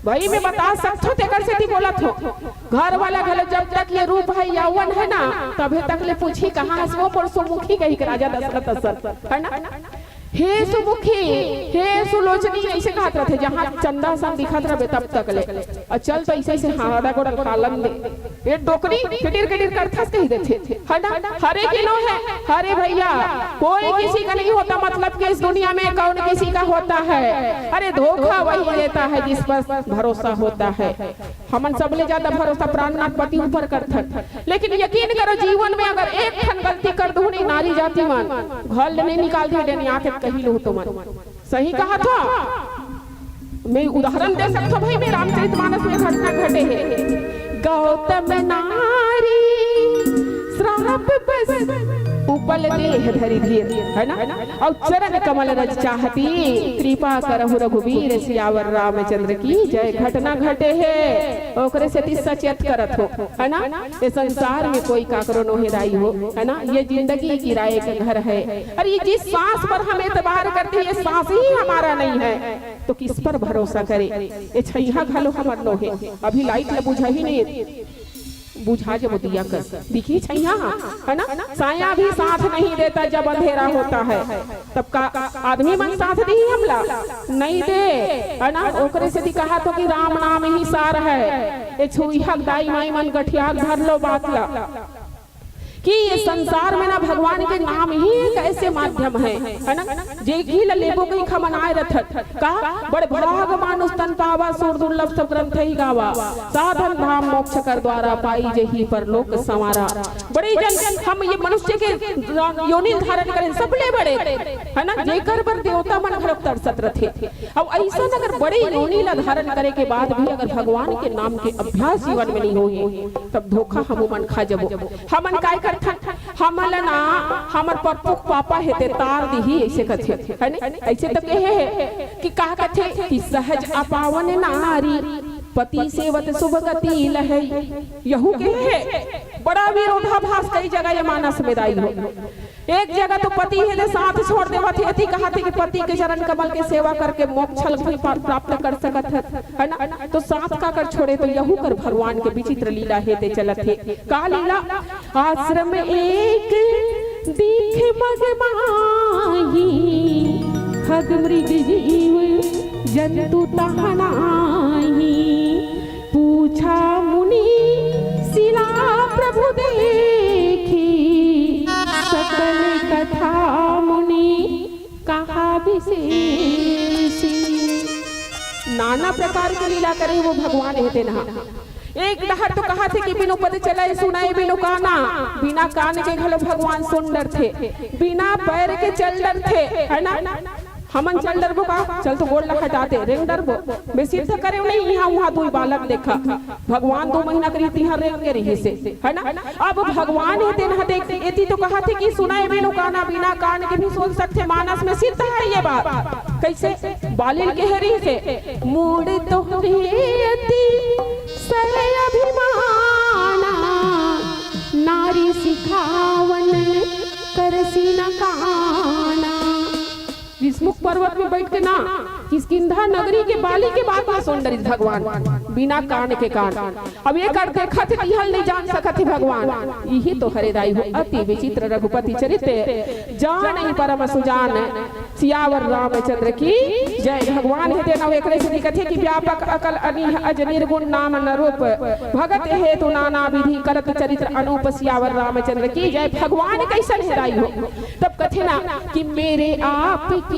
भाई मैं बता सकथों, तेकर सेती बोलत हों। घर वाला घलो जब तक ये रूप है यौवन है ना, तभे तक ले पूछही कहाँ हस वो मोर सुमुखी कही के राजा दशरथ असन, है ना? हे सुमुखी, हे सुलोचनी, ऐसे कहत रहथे, जहाँ चंदा सन दिखत रहबे तब तक ले। और चल तो ऐसे ऐसे हाड़ा गोड़ा हालन दे। ये डोकरी किटिर किटिर करथस कही देथे। हटा, हरे के नो है, हरे भैया, कोई किसी का नहीं होता, मतलब कि इस दुनिया में कौन किसी का होता है। अरे धोखा वही देता है जिस पर भरोसा होता है। हमन सबले ज्यादा भरोसा प्राणनाथ पति ऊपर करथन, लेकिन यकीन करो जीवन में अगर एक ठन गलती कर दूहू नहीं नारी जाति मन, घर ले नहीं निकाल दिए डेनिया के कही लूहू तो मन। सही कहा था। मैं उदाहरण दे सकता भाई, मैं रामचरित मानस में घटना घटे है। गौतम नारी श्राप बस उपल देह धरि धीर, है ना? और चरण कमल रज चाहती, कृपा करहु रघुबीर सियावर रामचंद्र की जय। घटना घटे हे, ओकरे सेती सचेत करत हों, है ना? ये संसार में कोई काकरो नोहे दाई हो, है ना? ये जिंदगी किराए का घर है। और ये जिस सांस पर हम एतबार करते हैं, ये सांस ही हमारा नहीं है, तो किस पर भरोसा करें? ये छैहा घलो हमर नोहे, अभी लाइट ल बुझाही नहीं, बुझा जब दिया कर दिखही छैया, है ना? साया भी साथ नहीं देता जब अंधेरा होता है, तब का आदमी मन साथ दिही हमला? नहीं दे, है ना? ओकरे सेती कहाथों कि राम नाम ही सार है। ये छुईहा दाई माई मन गठिया धर लो बात ला, कि ये संसार में ना भगवान के नाम ही एक ऐसे माध्यम है, है ना? जेखी ल लेबो कहीं खमनाए रथत, का बड़ भाग मानुष तन पावा, सुर दुर्लभ सब ग्रंथ ही गावा। साधन धाम मोक्ष कर द्वारा, पाई जही परलोक संवारा। बड़े जन हम ये मनुष्य के योनि धारण करें, सबले बड़े, है ना, जेकर बर देवता मन घलोक तरसत रथे। अब ऐसा अगर बड़े योनि ला धारण करे के बाद भी अगर भगवान के नाम के अभ्यास जीवन में नहीं होही, तब धोखा हमू मन खा जबो। हमन काय करथन? हमन ला ना हमर परपुख पापा हे ते तार दिही, ऐसे कथे, है ना? ऐसे तो कहे हे कि का कथे कि सहज अपावन नारी, पति सेवत सुभ गति लहै, यहू के हे। बड़ा विरोधाभास कई जगह ये मानस में दाई हो। एक जगह तो पति हे दे साथ छोड़ देवत हे, एती कहाथे कि पति के चरण कमल के सेवा करके मोक्ष ल भी पा-, प्राप्त कर सकत हे, है ना? तो साथ काकर छोड़े, तो यहू कर भगवान के विचित्र लीला हे ते चलत हे। का लीला? आश्रम एक दीख मग माही, खग मृग जीव जंतु तह नाही। पूछा मुनि सिला प्रभु देखी, सकल कथा मुनि कहा विशेषी। नाना प्रकार के लीला करे वो भगवान हे तेन हा। एक डहर तो कहाथे कि बिनु पद चलय सुनय बिनु काना, बिना कान के घलो भगवान सुन डरथे, बिना पैर के चल डरथे, है ना? हमन चल डरबो का? चल तो गोड़ ला हटा दे, रेंग डरबो। मैं सिद्ध करेंव नहीं, इहाँ उहाँ दुई बालक देखा, भगवान दो महीना करी तिहाँ रेंग के रहिसे, है ना? अब भगवान हे तेन हा देख, एती तो कहाथे कि सुनय बिनु काना, बिना कान के भी सुन सकथे, मानस में सिद्ध है ये बात। कैसे? बाली ल केहे रहिसे, मूढ़ तोहरे अति सय अभिमाना, नारी सिखावन करसी न काना। विष्णुमुख पर्वत में बैठ के ना, किष्किंधा नगरी के बाली के बात ला सुन डरिस भगवान, बिना कान के कान। अब एकर देखत हे, तिहल नहीं जान सकत हे भगवान। इही तो हरे दाई हो, अति विचित्र रघुपति चरित, जानहि परम सुजान सियावर रामचंद्र की जय। भगवान हे तेन हा एकरे से कथे कि व्यापक अकल अनीह अज निर्गुण नाम नरूप, भगत हेतु नाना विधि करत चरित्र अनूप सियावर रामचंद्र की जय। भगवान कैसन हे दाई हो? तब कथे ना कि मेरे आपकी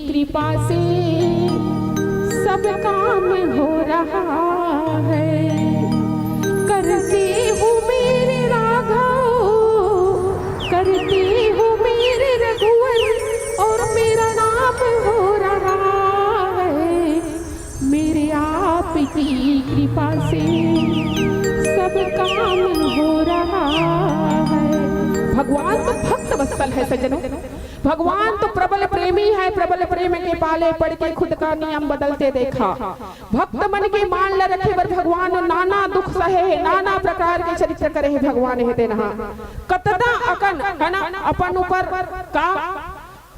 कृपा से सब काम हो रहा है, करते हो मेरे राघव, करते हो मेरे रघुवर, और मेरा नाम हो रहा है। मेरे आपकी कृपा से सब काम हो रहा है। भगवान तो भक्त वत्सल है सज्जनों, भगवान तो प्रबल प्रेमी है, प्रबल प्रेम के पाले पड़ के खुद का नियम बदलते देखा। भक्त मन के मान ल रखे बर भगवान नाना दुख सहे हे, नाना प्रकार के चरित्र करे हे भगवान हे तेन हा। कतना अकन, है ना, अपन ऊपर का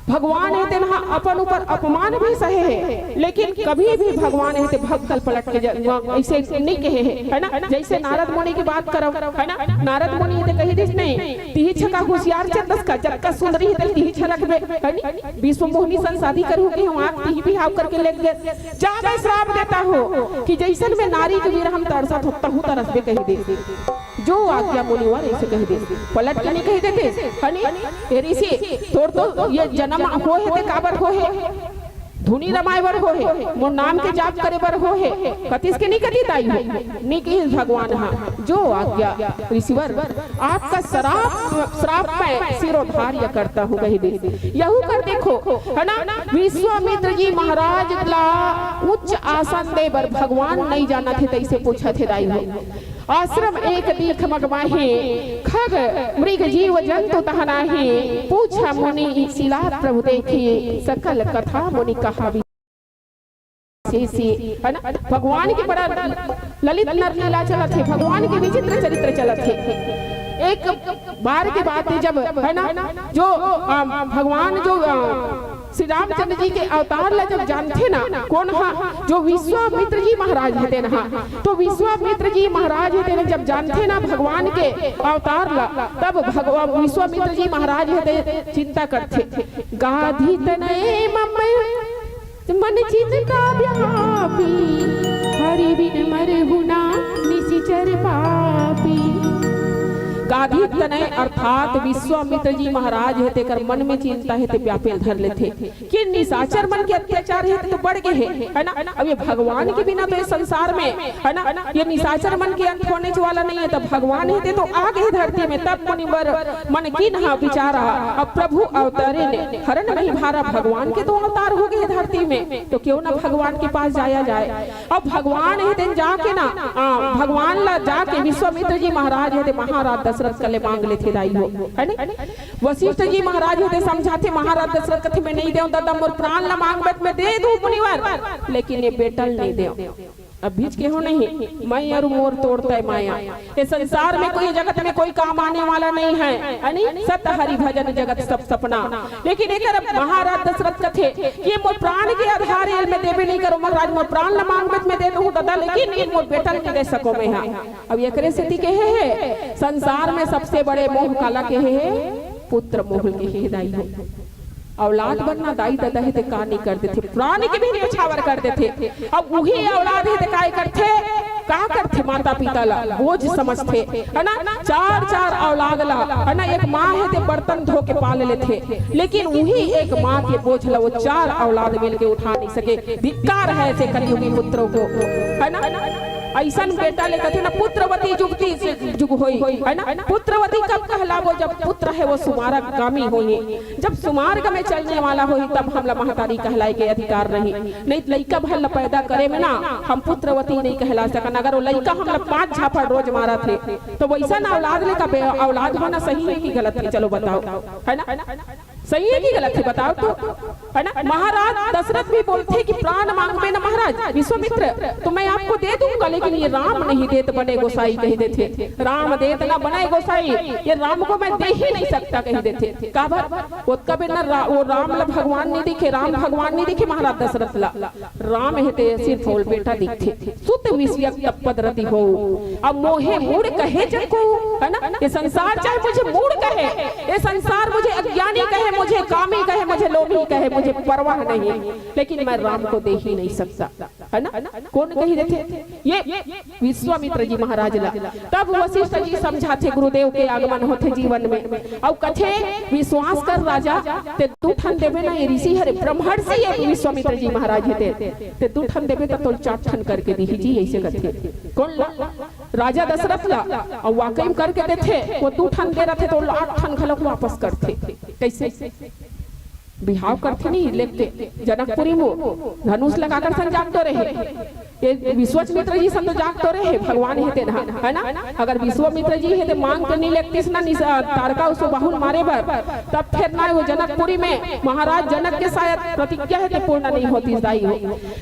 भगवान हे तेन हा अपन ऊपर अपमान भी सहे हे, लेकिन कभी भी भगवान हे ते भक्त ल पलट के ज-, ऐसे नहीं कहे हे, है ना? जैसे नारद मुनि की बात करव, है ना? नारद मुनि हे ते कही दिस नहीं, तिही छका होशियार चंदस का, जतका सुंदरी हे ते तिही छ रखबे, है नी? विश्व मोहनी सन शादी करहूं के हम आप तिही बिहाव करके लेग गे। जा मैं श्राप देता हूँ कि जैसन मैं नारी के विरह म तरसत हों, तहूं तरसबे कही दे। जो आज्ञा मुनिवर, ऐसे कही दे। पलट के नहीं कही देते, है नी? ए ऋषि, तोर तो ये जन्म हो हे ते काबर हो हे? धुनी रमाय बर हो हे, मोर नाम के जाप करे बर हो हे, कतिस के नहीं कती दाई हो, नहीं कहिस भगवान हा, जो आज्ञा ऋषिवर, आपका श्राप, श्राप मैं शिरोधार्य करता हूँ, कही दे। यहू कर देखो, है ना, विश्वामित्र जी महाराज ला उच्च आसन दे बर भगवान नहीं जानत हे, तैसे पूछत हे दाई हो। आश्रम एक दीख मग माही, खग मृग जीव जंतु तह नाही। पूछा मुनि सिला प्रभु देखी, सकल कथा मुनि कहा विशेषी। है ना? भगवान के बड़ा ललित नर लीला चलत हे, भगवान के विचित्र चरित्र चलत हे। एक बार के बात हे जब, है ना, जो, अम, भगवान जो, अ, श्री रामचंद्र जी के अवतार ला जब जानथे ना, कोन हा, जो विश्वामित्र जी महाराज हे तेन हा, तो विश्वामित्र जी महाराज हे तेन जब जानथे ना भगवान के अवतार ला, तब भगवान विश्वामित्र जी महाराज हे ते चिंता करथे, गाधी तनय मम मन चिंता व्यापी, हरि बिन मरहु ना निशिचर पापी। गाधी तनय अर्थात विश्वामित्र जी महाराज हे तेकर मन में चिंता हे ते व्यापे ल धर लेथे। कि निशाचर मन के अत्याचार हे तो बढ़ गे हे, है ना? अब ये भगवान के बिना तो ये संसार में, है ना, ये निशाचर मन के अंत होने वाला नहीं है। तब भगवान हे ते तो आ गे धरती में, तब मुनिवर मन कीन्हा विचारा, अब प्रभु अवतरे ने हरन महि भारा, भगवान के तो अवतार हो गे धरती में, तो क्यों ना भगवान के पास जाया जाए। अब भगवान हे तेन जाके ना, आ, भगवान ला जाके विश्वामित्र जी महाराज हे ते महाराज दशरथ कले मांग लेथे दाई हो, है ना? वशिष्ठ जी महाराज हे ते समझाथे, महाराज दशरथ कथे, "मैं नहीं देव दादा, मोर प्राण ला मांगबे त मैं दे दूं मुनिवर, लेकिन ये बेटा ल नहीं देव।" अभीच के हो नहीं, मैं अरु मोर तोर तय माया। ये संसार में कोई, जगत में कोई काम आने वाला नहीं है, है नी? सत हरि भजन जगत सब सपना। लेकिन एकर महाराज दशरथ कथे कि ये मोर प्राण के आधार, ये मैं देबे नहीं करो महाराज, मोर प्राण ल मांगबे त मैं दे दूं ददा, लेकिन ये मोर बेटा ल नहीं दे सको मैं हा। अब एकरे सेती कहे हे, संसार में सबसे बड़े मोह काला कहे हे? पुत्र मोह कहे हे दाई हो। औलाद बनना दाई ददा हे ते का नहीं कर देथे, प्राण के भी न्योछावर कर देथे। अब उही औलाद हे ते काय करथे, का करथे? माता पिता ला बोझ समझथे, है ना? चार चार औलाद ला, है ना, एक माँ हे ते बर्तन धो के पाल लेथे, लेकिन उही एक माँ के बोझ ला वो चार औलाद मिल के उठा नहीं सके। धिक्कार है ऐसे कलयुगी पुत्रों को, है ना? ऐसन बेटा ले कथे ना, पुत्रवती जुगती जुग होई, है ना? पुत्रवती कब कहलाबो? जब पुत्र हे वो सुमार्गगामी होही, जब सुमार्ग में चलने वाला होही, तब हमला महतारी कहलाए के अधिकार रही। नहीं त लइका भर ला पैदा करे में ना हम पुत्रवती नहीं कहला सकन। अगर वो लइका हमला पांच झापड़ रोज मारत हे, तो वैसन औलाद ले का बे-, औलाद होना सही हे कि गलत हे? चलो बताओ, है ना? सही हे कि गलत हे, बताओ तो, है ना? महाराज दशरथ भी बोलथे कि प्राण मांगबे ना महाराज विश्वामित्र, तो मैं आपको दे दूंगा, लेकिन ये राम नहीं देत बने गोसाई, कहि देथे। राम देत ना बने गोसाई, ये राम को मैं दे ही नहीं सकता, कहि देथे। काबर? ओतका बेर ना रा-, वो राम ला भगवान नहीं दिखे, राम भगवान नहीं दिखे महाराज दशरथ ला। राम हे ते सिर्फ ओला बेटा दिखथे। सुत विषयक तप पद रति हो। अब मोहे मूढ़ कहे जग को, है ना? ये संसार चाहे मुझे मूढ़ कहे, ये संसार मुझे अज्ञानी कहे, मुझे कामी कहे, मुझे लोभी कहे, मुझे परवाह नहीं, लेकिन मैं राम को दे ही नहीं सकता, है ना? कौन कहि देथे ये? विश्वामित्र जी महाराज ला। तब वशिष्ठ जी समझाथे गुरुदेव के आगमन होथे जीवन में। अउ कथे, विश्वास कर राजा, ते दू ठन देबे ना, ये ऋषि हरे, ब्रह्मर्षि ये विश्वामित्र जी महाराज हे ते, ते दू ठन देबे त तोल चार ठन करके दिही जी, ऐसे कथे। कौन ला? राजा दशरथ ला। अउ वाकई में करके देथे, वो दू ठन दे रथे तो आठ ठन घलोक वापस करथे। कैसे? बिहाव करथे नहीं लेते जनकपुरी में, धनुष लगा कर सन जाग तो रहे, ये विश्वामित्र जी सन तो जाग तो रहे, भगवान हे ते ना, है ना? अगर विश्वामित्र जी हे ते मांग के नहीं लेगतिस ना निस-, तारका उसको बाहुल मारे बर, तब फिर ना वो जनकपुरी में महाराज जनक के शायद प्रतिज्ञा हे ते पूर्ण नहीं होतिस दाई हो।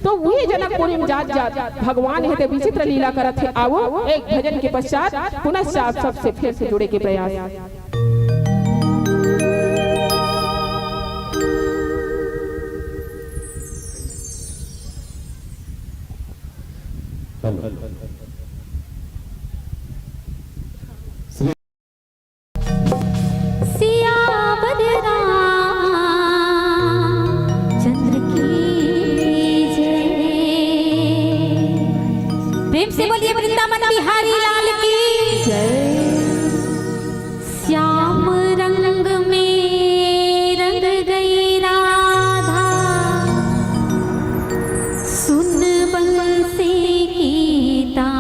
तो वही जनकपुरी में जात जात भगवान हे ते विचित्र लीला करत हे। आवो एक भजन के पश्चात पुनश्च आप सबसे फिर से जुड़े के प्रयास। हेलो। सियावर रामचंद्र की जय। प्रेम से बोलिए वृंदावन बिहारी लाल की जय। श्याम रंग में रंग गई राधा, सुन बंसी की तान।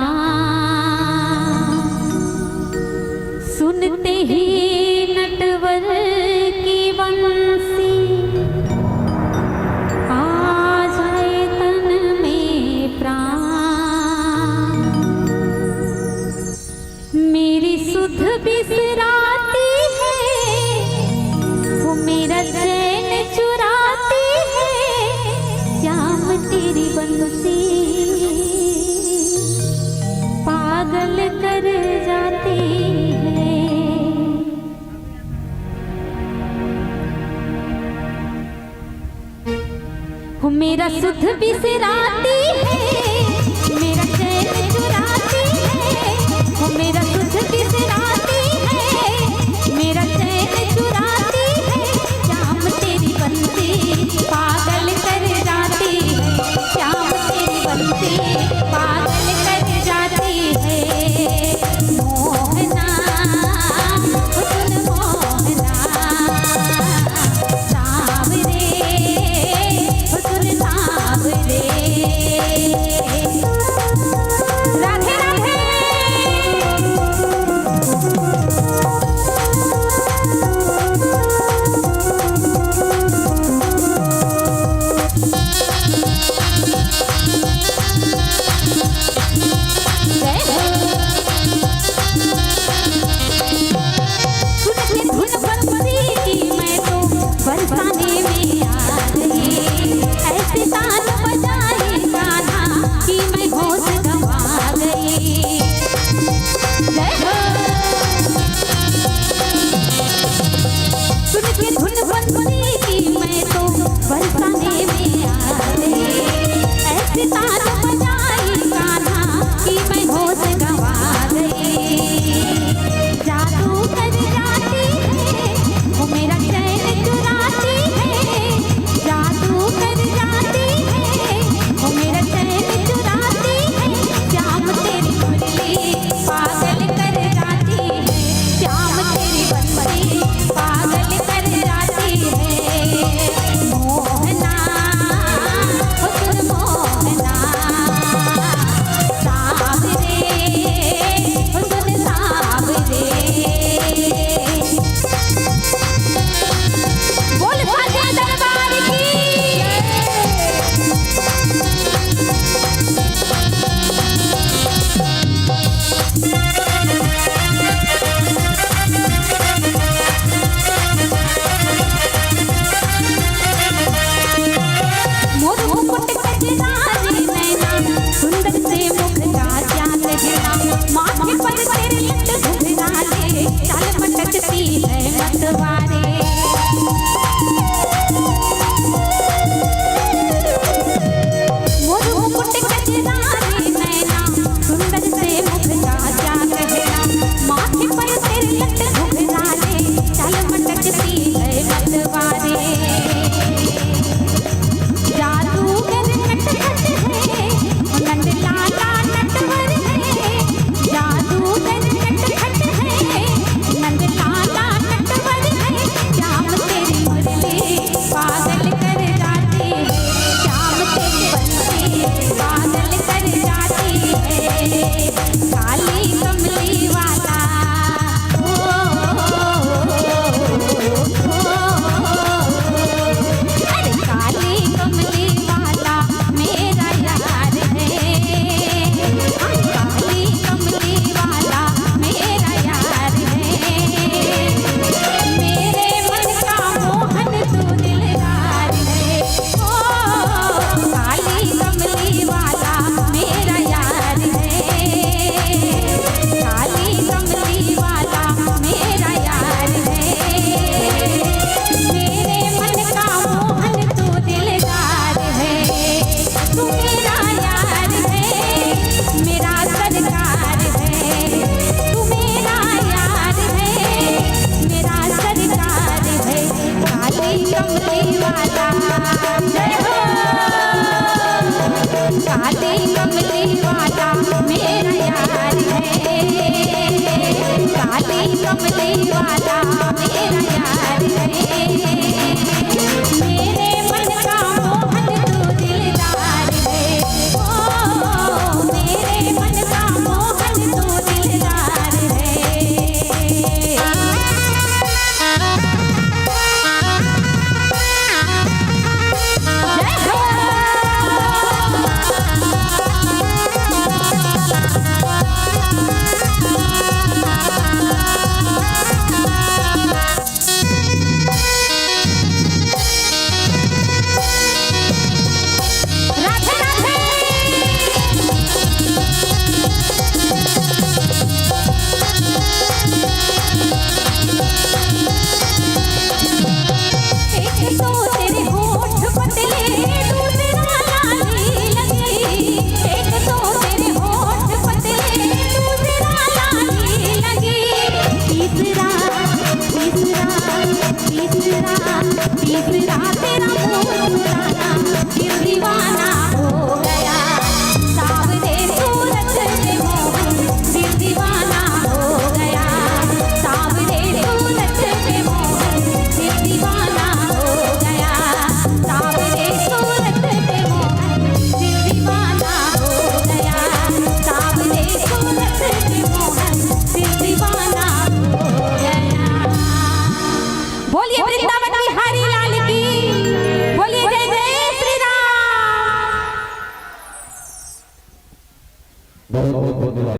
सुनते ही नटवर की बंसी, आ जाए तन में प्राण। मेरी सुध बिसराती है, वो मेरा चैन चुराती है। श्याम तेरी बंसी पागल कर जाती है। हो मेरा सुध बिसराती है, मेरा चैन चुराती है। हो मेरा सुध बिसराती है, मेरा चैन चुराती है। श्याम तेरी बंसी पागल कर जाती है, श्याम तेरी बंसी पागल कर जाती है। मोहना, ओ सुन मोहना, सांवरे, ओ सुन सांवरे। वृंदावन